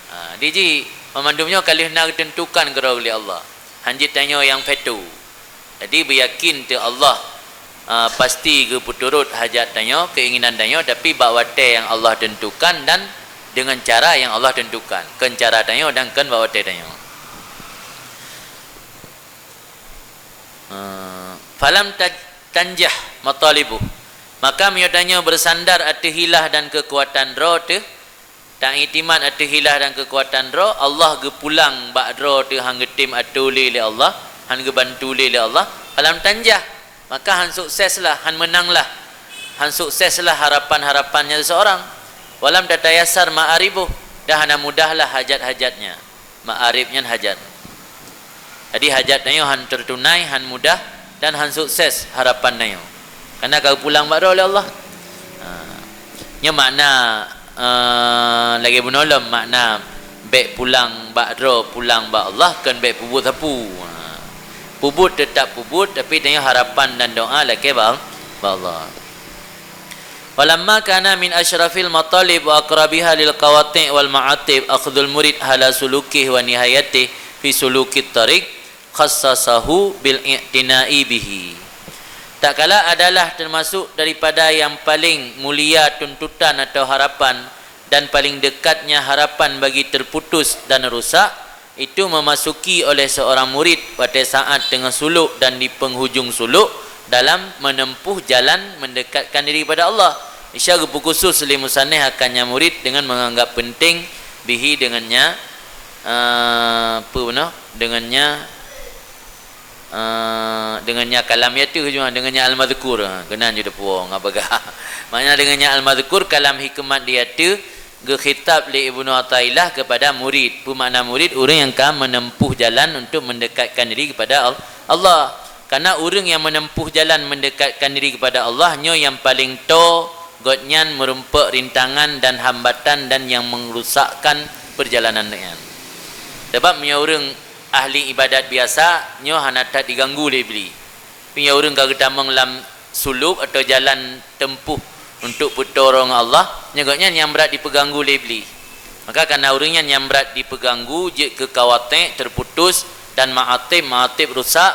Ha, di ji, banmandum nyoe ka lheueh na geuteuntukan keudroe lé Allah. Hanjeuet tanyoe nyang veto. Jadi, beuyakin teuh Allah, a, pasti geupeuturot hajat tanyoe, keinginan tanyoe, tapi bak watée nyang Allah tentukan dan dengan cara nyang Allah tentukan. Kon cara tanyoe dan kon bak watée tanyoe. A, falam taj-, tanjah matalibuh. Maka meunyoe tanyoe beusandar ateueh hilah dan keukuatan droe teuh, taiktimat ateueh hilah dan keukuatan droe, Allah geupulang bak droe teuh han geutem atô lé lé Allah, han geubantu lé lé Allah, falam tanjah, maka han sukseslah, han meunanglah, han sukseslah harapan-harapannya seseorang. Walam tatayasar ma'aribuh, dan hana mudahlah hajat-hajatnya, ma'arib nyan hajat. Jadi, hajat tanyoe han teutunai, han mudah, dan han sukses harapan tanyoe. Karena ka geupulang bak droe lé Allah. Ha. Nyoe makna, eh, lagée bunoe lom makna bék pulang bak droe, pulang bak Allah, kon bék peubuet sapeue. Ha. Peubuet teutap peubuet, tapi tanyoe harapan dan doá lakée bak, bak Allah. Walamma kana min asyrafil matalib wa aqrabiha lil qawati' wal ma'atib akhdhul murid hala sulukihi wa nihayatihi fi sulukit thariq, khassasahu bil i'tina'i bihi. Tatkala adalah termasuk daripada yang paling mulia tuntutan atau harapan dan paling dekatnya harapan bagi terputus dan rusak, itu memasuki oleh seorang murid watée saat teungoh suluk dan di penghujung suluk dalam menempuh jalan mendekatkan diri kepada Allah. Isya geupeu khusus lé musannif akan nya murid dengan menganggap penting bihi dengannya, eh, apa beuna? Dengannya, eh, dengannya kalam yaitu, dengannya al-mazkur. Ha, keunan ju teupuong apa gah. Makna dengannya al-mazkur kalam hikmat di ateuh geukhitab lé Ibnu Athaillah kepada murid. Peue makna murid? Ureuëng nyang ka menempuh jalan untuk mendekatkan diri kepada Al-, Allah. Karena ureuëng nyang menempuh jalan mendekatkan diri kepada Allah, nyoe nyang paling toe gobnyan meurumpok rintangan dan hambatan dan nyang merusakkan perjalanan gobnyan. Sabab meunyoe ureuëng ahli ibadat biasa, nyoe hana that diganggu lé Iblih. Tapi nyoe ureuëng ka geutamong lam suluk atau jalan tempuh untuk peutoe droe ngon Allah, nyoe gobnyan nyang brat dipeuganggu lé Iblih. Maka kana ureuëng nyan nyang brat dipeuganggu jeuet keu kawatek, teuputus, dan ma'atib, ma'atib rusak,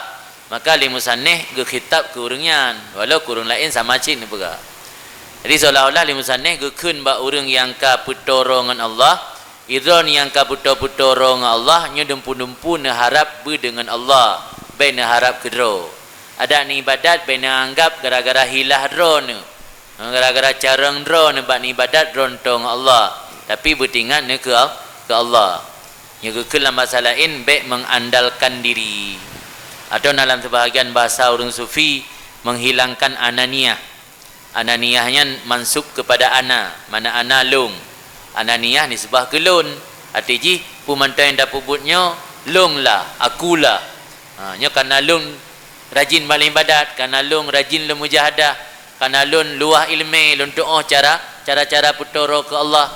maka lé musannif geukhitab keu ureuëng nyan, walau keu ureuëng laén sama cit neupeugah. Jadi, seolah-olah lé musannif geukheun bak ureuëng nyang ka peutoe droe ngon Allah, Idroe nyang ka peutoe-peutoe droe ngon Allah, nyoe dumpeue-dumpeue neuharab beudeungon Allah, bék neuharab keudroe. Adak neuibadat bék neuanggab gara-gara hilah droeneuh, gara-gara carông droeneuh bak neuibadat droe neutoe ngon Allah, tapi beutingat neuh keu, keu Allah. Nyoe geukheun lam basa laén bék mengandalkan diri. Atau na lam seubahagian bahasa ureuëng sufi, menghilangkan ananiah. Ananiah nyan mansub keupada ana, makna ana lôn. Ananiah nisbah keu lôn. Arti jih, peue mantong nyang tapeubuet nyoe, lôn lah, aku lah. Ha, nyoe kana lôn rajin bak lôn ibadat, kana lôn rajin lôn mujahadah, kana lôn luwah iéleumé, lôn tuoh cara, cara-cara peutoe droe keu Allah.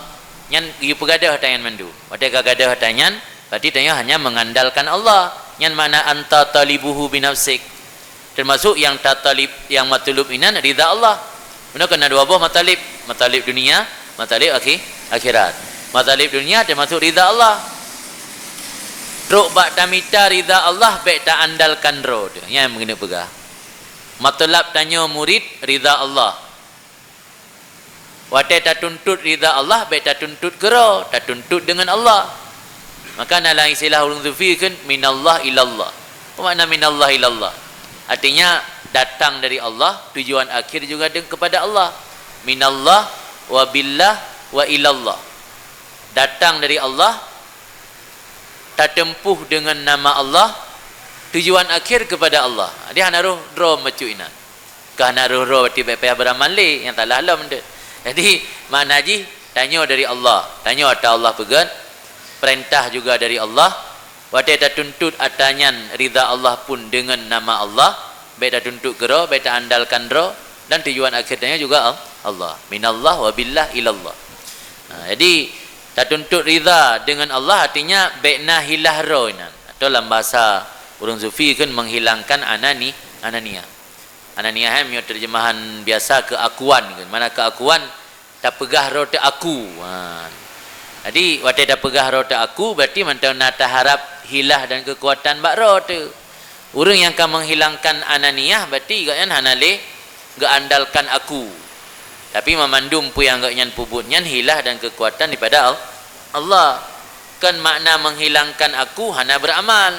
Nyan geupeugadôh ata nyan mandum. Watée ka gadôh ata nyan, berarti tanyoe hanya mengandalkan Allah. Nyan makna anta talibuhu binafsik. Teumasok nyang tatalib, nyang matulub inan ridha Allah. Meunoe kan na dua boh matalib, matalib dunia, matalib akhi-, akhirat. Matalib dunia teumasok ridha Allah. Trok bak tamita ridha Allah, bék taandalkan droe teuh. Nyan meukeunong peugah. Matulab tanyoe murit ridha Allah. Watée tatuntut ridha Allah, bék tatuntut keudroe, tatuntut deungon Allah. Maka na lam istilah ureuëng sufi kheun, "Minallah ilallah." Apa makna minallah ilallah? Artinya, datang dari Allah, tujuan akhir juga deng-, kepada Allah. Minallah, wa billah, wa ilallah. Datang dari Allah, tatempuh deungon nama Allah, tujuan akhir kepada Allah. Jadi, hana roh droe bacut inan. Ka hana roh-roh berarti bék payah beuramal lé, nyang salah lom tu. Jadi, makna jih, tanyoe dari Allah. Tanyoe ata Allah peugét, peurintah juga dari Allah. Watée tatuntut ata nyan ridha Allah pun deungon nama Allah, bék tatuntut keudroe, bék taandalkan droe, dan tujuan akhir tanyoe juga Al-, Allah. Minallah wa billah ilallah. Ha, jadi, tatuntut ridha deungon Allah artinya bék na hilah droe nyan. Atau lam bahasa ureuëng sufi kan menghilangkan anani-, anania. Ananiah nyan meunyoe terjemahan biasa keuakuan, kan? Mana keuakuan, tapeugah droe teuh aku. Ha. Jadi, watée tapeugah droe teuh aku, berarti mantong na taharab hilah dan keukuatan bak droe teuh. Ureuëng nyang ka menghilangkan ananiah, berarti gobnyan hana lé geuandalkan aku. Tapi mamandum peue nyang gobnyan peubuet nyan hilah dan keukuatan daripada Al-, Allah. Kan makna menghilangkan aku hana beramal.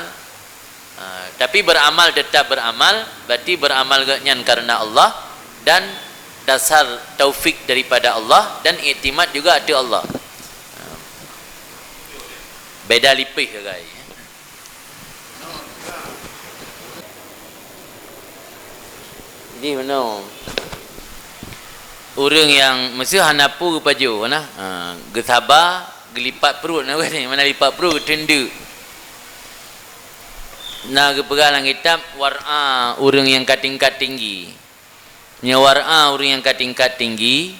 Ha, tapi beramal tetap beramal, berarti beramal gobnyan karena Allah dan dasar taufik daripada Allah dan iktimat juga ateueh Allah. Ha. Beda lipéh sagai. Jadi, meunoe. Ureuëng nyang meuseuh hana peue geupajoh, nah. Ha, geusaba, geulipat pruet, nah, mana lipat pruet, geuteundeuk. Na geupeugah lam kitab, war'a ureuëng nyang ka tingkat tinggi. Nyoe war'a ureuëng nyang ka tingkat tinggi,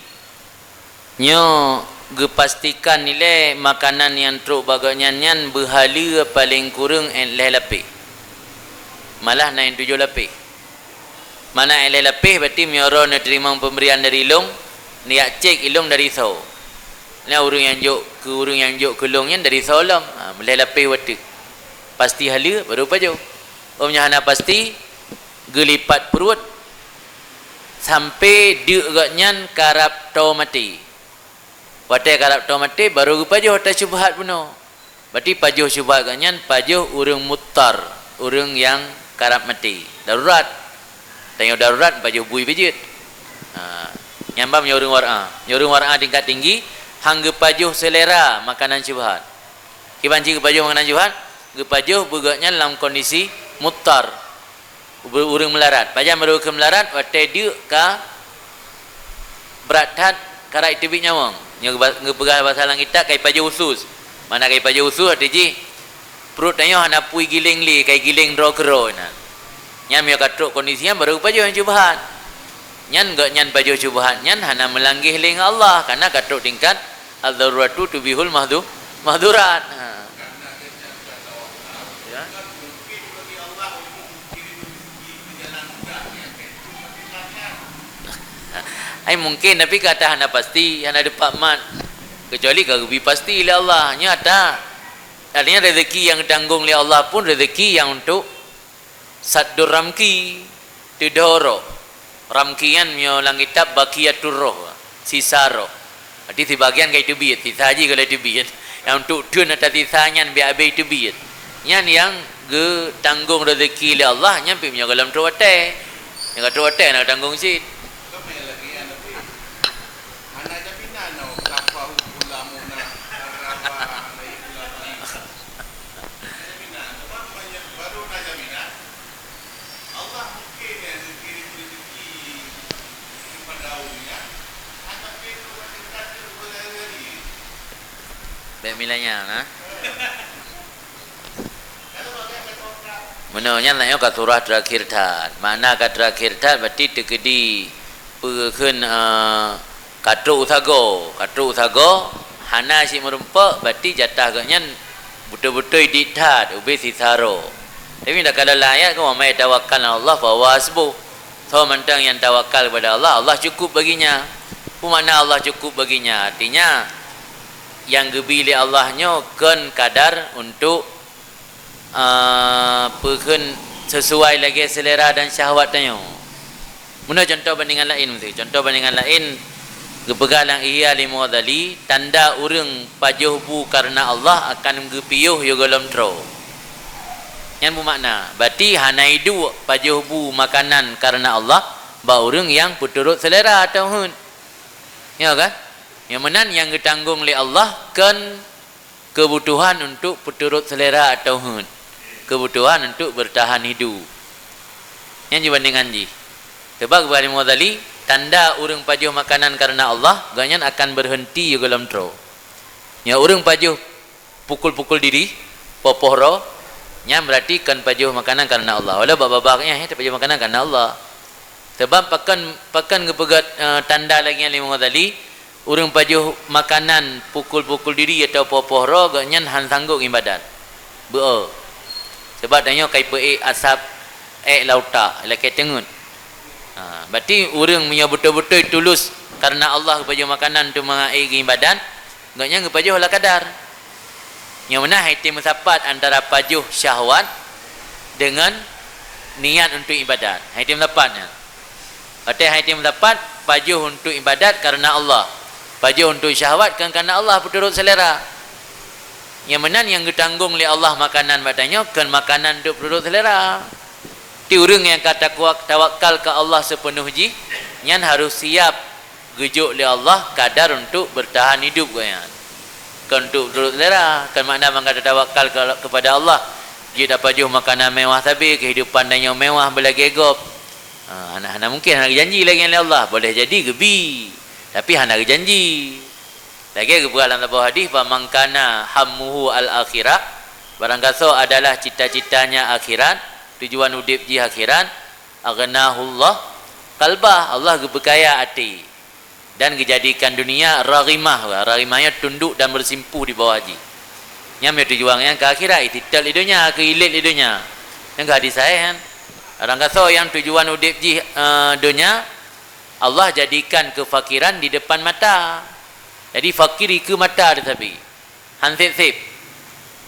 nyoe geupastikan ilée makanan nyang trok bak gobnyan nyan beuhaleue paleng kureueng lhée lapéh. Malah na nyang tujoh lapéh. Mana lhée lapéh, berarti meunyoe droe neuteurimong peumbrian dari lôn, neujak cék ilôn dari soe. Nyan ureuëng nyang jok keu, ureuëng nyang jok keu lôn nyan dari soe lom. Ha, lhée lapéh watée. Pasti haleue, baru pajoh. Om nyoe hana pasti, geulipat pruet, sampoe deuk gobnyan karab toe maté. Watée karab toe maté, baru geupajoh ata syubhat bunoe. Berarti pajoh syubhat gobnyan, pajoh ureuëng muttar, ureuëng nyang karab maté, darurat. Tanyoe darurat, pajoh bui beujeuet. Ha, nyan ban nyoe ureuëng war'a. Nyoe ureuëng war'a tingkat tinggi, han geupajoh seulera makanan syubhat. Kiban cit geupajoh makanan syubhat, geupajoh beu gobnyan lam kondisi muttar. Ube-, ureuëng meularat. Pajan barô keu meularat, watée deuk ka brat that, karab jiteubiet nyawöng. Nyoe geuba-, geupeugah basa lam kitab, ka jipajoh usus. Mana ka jipajoh usus, arti jih, pruet tanyoe hana peue giléng lé, ka jigiléng droe keudroe na. Nyan meunyoe ka trok kondisi nyan, barô geupajoh nyang syubhat. Nyan gobnyan pajoh syubhat nyan hana meulangkah lé ngon Allah, kareuna ka trok tingkat ad-daruratu tubihul mahdhu-, mahdhurat. Ha. Ya. Ai mungkin, tapi kata hana pasti, hana dipat mat. Kecuali ka geubri pasti lé Allah. Nyata. Artinya rezeki nyang tanggong lé Allah pun rezeki nyang untuk saddur ramki, teudho roh. Ramki nyan meunyoe lam kitab baqiyatur roh, sisa roh. Berarti sibagian ka jiteubiet, sisa jih ka lheueh teubiet. Nyang untuk theun ata sisa nyan biet abéh teubiet. Nyan nyang geutanggong rezeki lé Allah, nyan pih meunyoe gohlom trok watée. Nyang ka trok watée hana geutanggong cit. Bék mila nyan, ha? Meunoe nyan tanyoe ka surah teurakhier that. Makna ka teurakhier that, berarti teukeudi peue kheun, eh, ka trok u sagoe. Ka trok u sagoe, hana cit meurumpok, berarti jatah gobnyan beutôi-beutôi diet that, ubé sisa roh. Tapi dak kala lam ayat kan, "Wa may yatawakkal 'ala Allah fa huwa hasbuh." Soe mantong nyang tawakal kepada Allah, Allah cukup baginya. Apa makna Allah cukup baginya? Artinya, nyang geubi lé Allah nyoe kon kadar untuk, eh, peukheun sesuai lagée selera dan syahwat tanyoe. Meunoe contoh bandingan laén, miseue. Contoh bandingan laén, geupeugah lam Ihya Imam Ghazali, tanda ureuëng pajoh bu kareuna Allah akan geupiôh yôh gohlom troe. Nyan beumakna, berarti hana iduek pajoh bu makanan kareuna Allah bak ureuëng nyang peuturot selera ateueh heuet. Ya kan? Nyang meunan nyang geutanggong lé Allah kon keubutuhan untuk peuturot selera ateueh heuet, keubutuhan untuk beurtahan hidup. Nyan jih bandingan jih. Sabab geupeugah lé Imam Ghazali, tanda ureuëng pajoh makanan kareuna Allah, gobnyan akan beureunti yôh gohlom troe. Nyoe ureuëng pajoh pukul-pukul diri, poh-poh droe, nyan berarti kon pajoh makanan kareuna Allah. Walau bak babah nyan, eh, pajoh makanan kareuna Allah. Sabab pakon, pakon geupeugah, eh, tanda lagée nyan lé Imam Ghazali, ureuëng pajoh makanan pukul-pukul diri atawa poh-poh droe, gobnyan han sanggob iébadat. Beu-o. Sabab tanyoe ka ipeuék asab ék lam utak, lakée teungeut. Ha, berarti ureuëng meunyoe beutôi-beutôi tulus kareuna Allah geupajoh makanan untuk mangat ék geuiébadat, gobnyan geupajoh ala kadar. Nyang meunan han item meusapat antara pajoh syahwat deungon niat untuk iébadat. Han item meusapat nyan. Watée han item meusapat, pajoh untuk iébadat kareuna Allah. Pajoh untuk syahwat kon kareuna Allah, peuturot selera. Nyang meunan nyang geutanggong lé Allah makanan bak tanyoe kon makanan untuk peuturot selera. Ti ureuëng nyang ka takwa-, tawakal keu Allah sipeunoh jih, nyan harôh siab geujok lé Allah kadar untuk beurtahan hidup gobnyan. Kon untuk peuturot selera, kon makna ban ka tatawakal ke-, keupada Allah, jeuet tapajoh makanan mewah sabe, keuhidupan tanyoe mewah beulagée gob. Ha, hana, hana mungken, hana geujanji lagée nyan lé Allah. Boleh jadi geubi, tapi hana geujanji. Lagée geupeugah lam saboh hadis, "Fa man kana hammuhu al-akhirah," barang gasoe adalah cita-citanya akhirat, tujuan udeb jih akhirat, "aghnahullah qalbah," Allah geupeukaya até. Dan geujadikan dunia raghimah, raghimah nyan tunduk dan beusimpuh di bawah jih. Nyan meunyoe tujuan nyan keu akhirat, itetap di donya, keu ilet di donya. Nyang keu hadis sahih kan? Barang gasoe nyang tujuan udeb jih, eh, donya, Allah jadikan keufakiran di depan mata. Jadi fakir ikeue mata teusabe. Han sép-sép.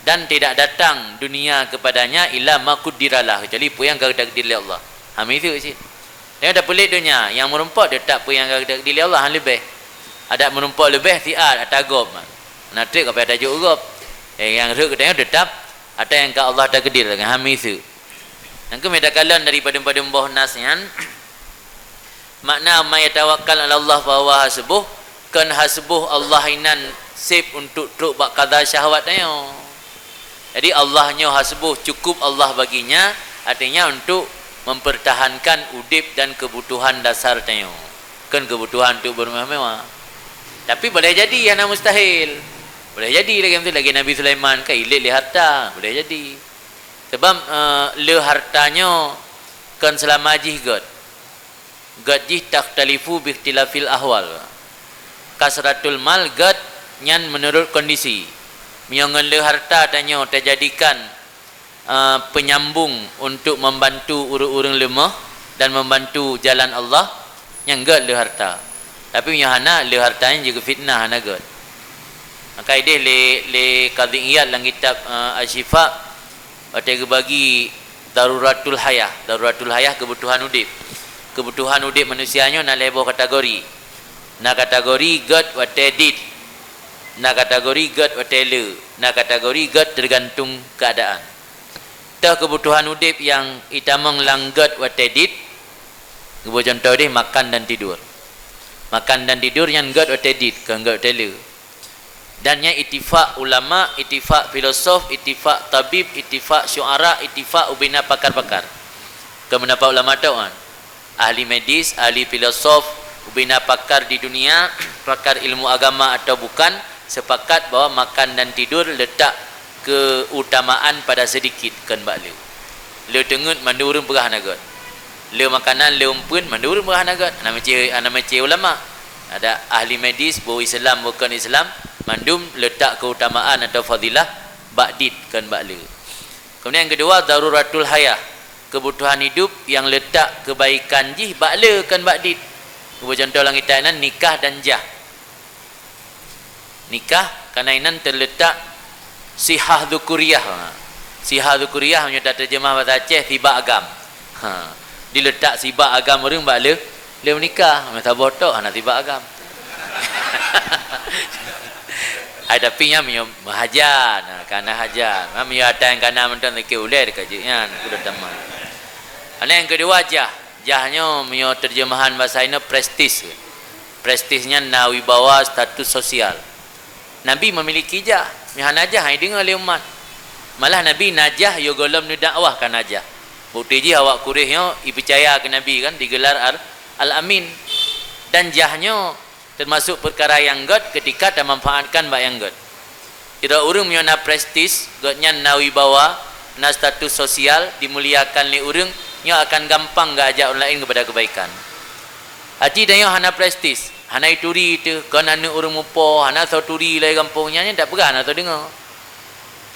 Dan tidak datang dunia kepadanya illa ma qaddaralah, kecuali peue nyang ka geutakdir lé Allah. Ha, miseue cit. Tanyoe tapeulet donya, nyang meurumpok teutap peue nyang ka geutakdir lé Allah, han leubeh. Adak meurumpok leubeh siat ata gob. Na treb ka payah tajok gob. Eh, nyang rhot keu tanyoe teutap ata nyang ka Allah takdir, ha, miseue. Nyang keuh mita kalon dari padum-padum boh nas nyan, makna, "Man yatawakkal 'ala Allah fa huwa hasbuh," kon hasbuh Allah inan sép untuk trok bak kada syahwat tanyoe. Jadi, Allah nyoe hasbuh, cukup Allah baginya, artinya untuk mempertahankan udeb dan kebutuhan dasar tanyoe. Kon kebutuhan untuk bermewah-mewah. Tapi boleh jadi hana mustahil. Boleh jadi lagée tu, lagée Nabi Sulaiman, ka ilet lé harta, boleh jadi. Sebab, eh, le harta nyoe kon seulama jih gét. Gét jih takhtalifu bikhtilafil ahwal. Kasratul mal gét nyan meunurot kondisi. Meunyoe ngon le harta tanyoe tajadikan, eh, penyambung untuk membantu ureuëng-ureuëng leumoh dan membantu jalan Allah, nyan gét le harta. Tapi meunyoe hana, le harta nyan jeuet keu fitnah, hana gét. Maka ideh lé, lé Qadhi Iyad lam kitab, eh, Asy-Syifa, watée geubagi daruratul hayah. Daruratul hayah, keubutuhan udeb. Keubutuhan udeb manusia nyoe na lhée boh kategori. Na kategori gét watée dit. Na kategori gét watée le. Na kategori gét teugantung keuadaan. Toh keubutuhan udeb nyang itamong lam gét watée dit, geuboh cuntoh deh, makan dan tidur. Makan dan tidur nyan gét watée dit, kon gét watée le. Dan nyan itifak ulama, itifak filosof, itifak tabib, itifak syuara, itifak ubena pakar-pakar. Keu meunapat ulama tauan, ahli medis, ahli filosof, ubena pakar di dunia, pakar ilmu agama atau bukan, sepakat bahwa makan dan tidur letak keutamaan pada sedikit, kon bak le. Le teungeut mandum ureuëng peugah hana gét. Le makanan, le umpeuen, mandum ureuëng peugah hana gét. Hana meucé, hana meucé ulama. Ada ahli medis, boh Islam, bukon Islam, mandum letak keutamaan atau fadilah bak dit, kon bak le. Kemudian yang kedua, daruratul hayah, kebutuhan hidup yang letak kebaikan jih bak le, kon bak dit. Beucontoh lam kitab nan nikah dan jah. Nikah, karena inan terletak sihah dzukuriyah. Sihah dzukuriyah meunyoe taterjemah bahasa Aceh, sibak agam. Ha, diletak sibak agam ureuëng bak le, le menikah. Meusaboh tok hana sibak agam. Ai, tapi nyan meunyoe meuhajat, ha, kana hajat. Ha, meunyoe ata nyang kana mantong sakét ulée ka jeuet nyan, aku dah tamah. Ana nyang keudua, jah. Jah nyoe meunyoe terjemahan bahasa Indonesia prestis. Prestis nyan na wibawa, status sosial. Nabi memiliki jah, meuhana jah hai deungoe lé umat. Malah Nabi na jah yoh gohlom neudakwah kana jah. Bukti jih awak Quraisy nyoe ipeucaya keu Nabi kan, digelar Al-, Al-Amin. Dan jah nyoe termasuk peukara nyang gét ketika tamanfaatkan bak nyang gét. Sidroe ureuëng meunyoe na prestis, gobnyan na wibawa, na status sosial, dimuliakan lé ureuëng, nyoe akan gampang geuajak ureuëng laén keupada keubaikan. Aci tanyoe hana prestis, hana ituri teuh, kon aneuëk ureuëng mupo, hana soe turi lé gampông nyan, nyan tak peugah hana soe deungoe.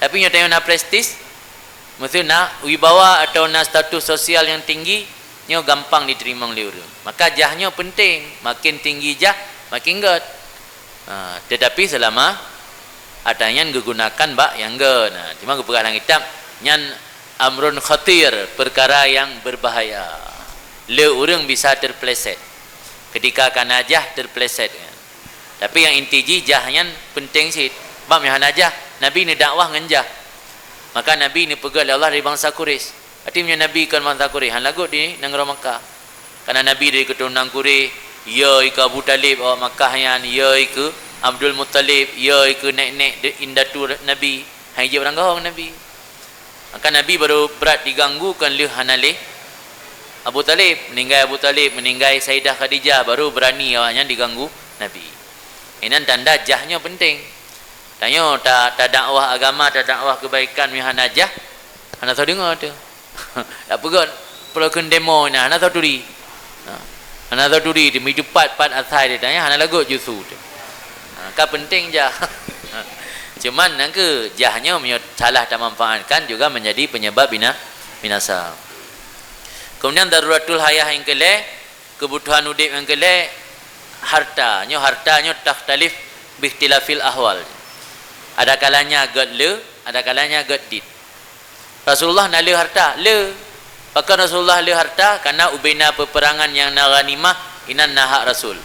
Tapi nyoe tanyoe na prestis, maksud na wibawa atau na status sosial nyang tinggi, nyoe gampang diteurima lé ureuëng. Maka jah nyoe penting, makin tinggi jah, makin gét. Ha, tetapi selama ata nyan geugunakan bak nyang gét. Nah, cuma geupeugah lam kitab, nyan amrun khatir, peukara nyang beubahaya. Le ureuëng bisa teupleset. Ketika kana jah teupleset. Tapi nyang inti jih jah nyan penting cit. Bab nyang hana jah, Nabi neudakwah ngon jah. Maka Nabi neupeugét lé Allah dari bansa Quraisy. Arti meunyoe Nabi kon bansa Quraisy, hana lagot di nanggroe Makkah. Karena Nabi dari keuturonan Quraisy, ya i keu Abu Thalib awak Makkah nyan, ya i keu Abdul Muttalib, ya i keu nek-nek de-, indatu Nabi, hai jeuet barang gaho ngon Nabi. Maka Nabi baru brat diganggu kon lheueh hana lé Abu Thalib, meninggai Abu Thalib, meninggai Saidah Khadijah, baru berani awaknyan diganggu Nabi. Inan tanda jah nyoe penting. Tanyoe ta-, tadakwah agama, tadakwah kebaikan, meuhana jah, hana soe deungoe teuh. Tak peugah, peulakon demo na, hana soe turi. Ha. Hana soe turi, di meutupat pat asai di tanya, hana lagot justru teuh. Ha, ka penting jah. Cuman nangkeu jah nyoe meunyoe salah tamanfaatkan juga menjadi penyebab bina-, binasa. Kemudian daruratul hayah nyang keulhèe, kebutuhan udeb nyang keulhèe, harta. Nyoe harta nyoe takhtalif bikhtilafil ahwal. Ada kalanya gét le, ada kalanya gét dit. Rasulullah na le harta? Le. Pakon Rasulullah le harta? Karena ubena peperangan nyang na ghanimah, inan na hak Rasul.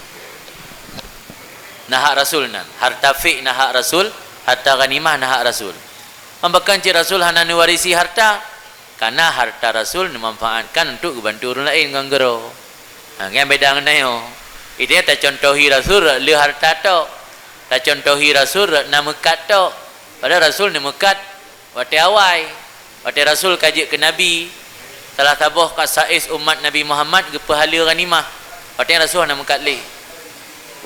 Na hak Rasul nan. Harta fik na hak Rasul, harta ghanimah na hak Rasul. Pakon cit Rasul hana neuwarisi harta? Karena harta Rasul neumanfaatkan untuk geubantu ureuëng laén ngon geuro. Ha, nyan beda ngon tanyoe. Idéh tacontohi Rasul rot le harta tok. Tacontohi Rasul rot na meukat tok. Padahai Rasul neumeukat watée awai. Watée Rasul ka jeuet keu Nabi, salah saboh khasais umat Nabi Muhammad geupeuhaleue ghanimah. Watée Rasul hana meukat lé.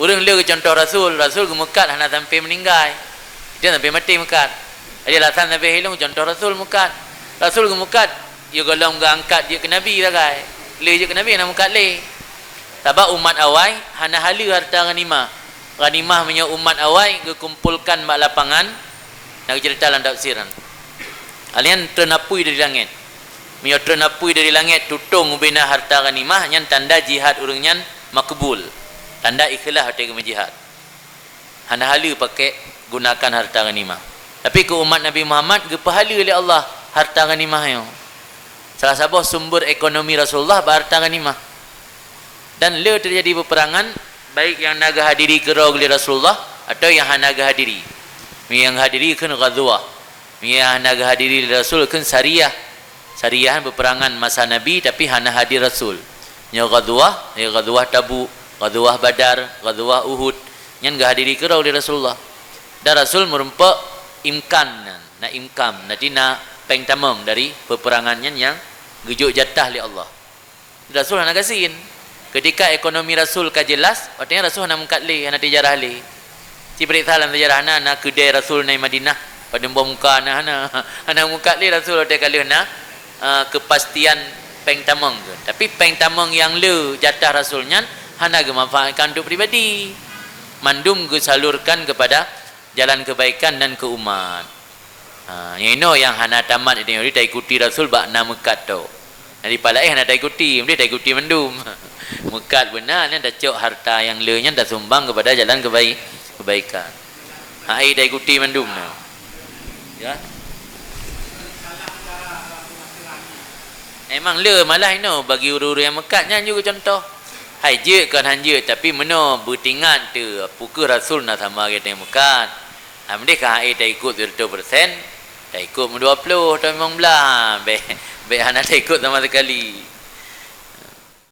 Ureuëng le geucontoh Rasul, Rasul geumeukat hana sampai meuninggai. Dia sampai maté meukat. Jadi alasan Nabi Hilung contoh Rasul meukat. Rasul geumeukat, ya gohlom geuangkat jeuet keu Nabi sagai. Le jeuet keu Nabi hana meukat lé. Sabab umat awai hana haleue harta ghanimah. Ghanimah meunyoe umat awai geukumpolkan bak lapangan, na geuceurita lam tafsiran. Alian treun apui dari langét. Meunyoe treun apui dari langét tutong ubena harta ghanimah, nyan tanda jihad ureuëng nyan makbul. Tanda ikhlaih watée geumeujihad. Hana haleue pakai gunakan harta ghanimah. Tapi keu umat Nabi Muhammad geupeuhaleue lé Allah harta ghanimah nyoe. Salah saboh sumber ekonomi Rasulullah bak harta ghanimah. Dan le teujadi peperangan, baik nyang na geuhadiri keudroe lé Rasulullah atau nyang hana geuhadiri. Nyang hadiri kheun ghazwah. Nyang hana geuhadiri lé Rasul kheun sariyah. Sariyah peperangan masa Nabi tapi hana hadir Rasul. Nyoe ghazwah, ya ghazwah Tabuk, ghazwah Badar, ghazwah Uhud. Nyan geuhadiri keudroe lé Rasulullah. Dan Rasul meurumpok imkan nan, na imkam, nanti na péng tamong dari peperangan nyan nyang geujok jatah lé Allah. Rasul hana gasien. Ketika ekonomi Rasul ka jelas, watée nyan Rasul hana meukat lé, hana tijarah lé. Ci peuriksa lam sejarah na, na keudée Rasul na i Madinah, padum boh muka na hana. Hana meukat lé Rasul watée ka lheueh na, eh, kepastian péng tamong tu. Tapi péng tamong nyang le jatah Rasul nyan hana geumanfaatkan untuk pribadi. Mandum geusalurkan kepada jalan kebaikan dan keu umat. Ha, nyang inoe nyang hana tamat itu, jadi taikuti Rasul bak na meukat to. Jadi palaéh hana taikuti, mesti taikuti mandum. Meukat beuna nyan tacok harta nyang le nyan tasumbang kepada jalan kebai-, kebaikan. Ha, ai taikuti mandum na. Ya. Emang le malah inoe bagi ureuëng-ureuëng nyang meukat nyan juga contoh. Hai jeuet kon han jeuet, tapi meunoe beutingat teu, peu kheueh Rasul na sama geutanyoe meukat. Alhamdulillah ka hai taikot seratus persen, taikot meudua ploh atau limong blah, bék, bék hana taikot sama sekali.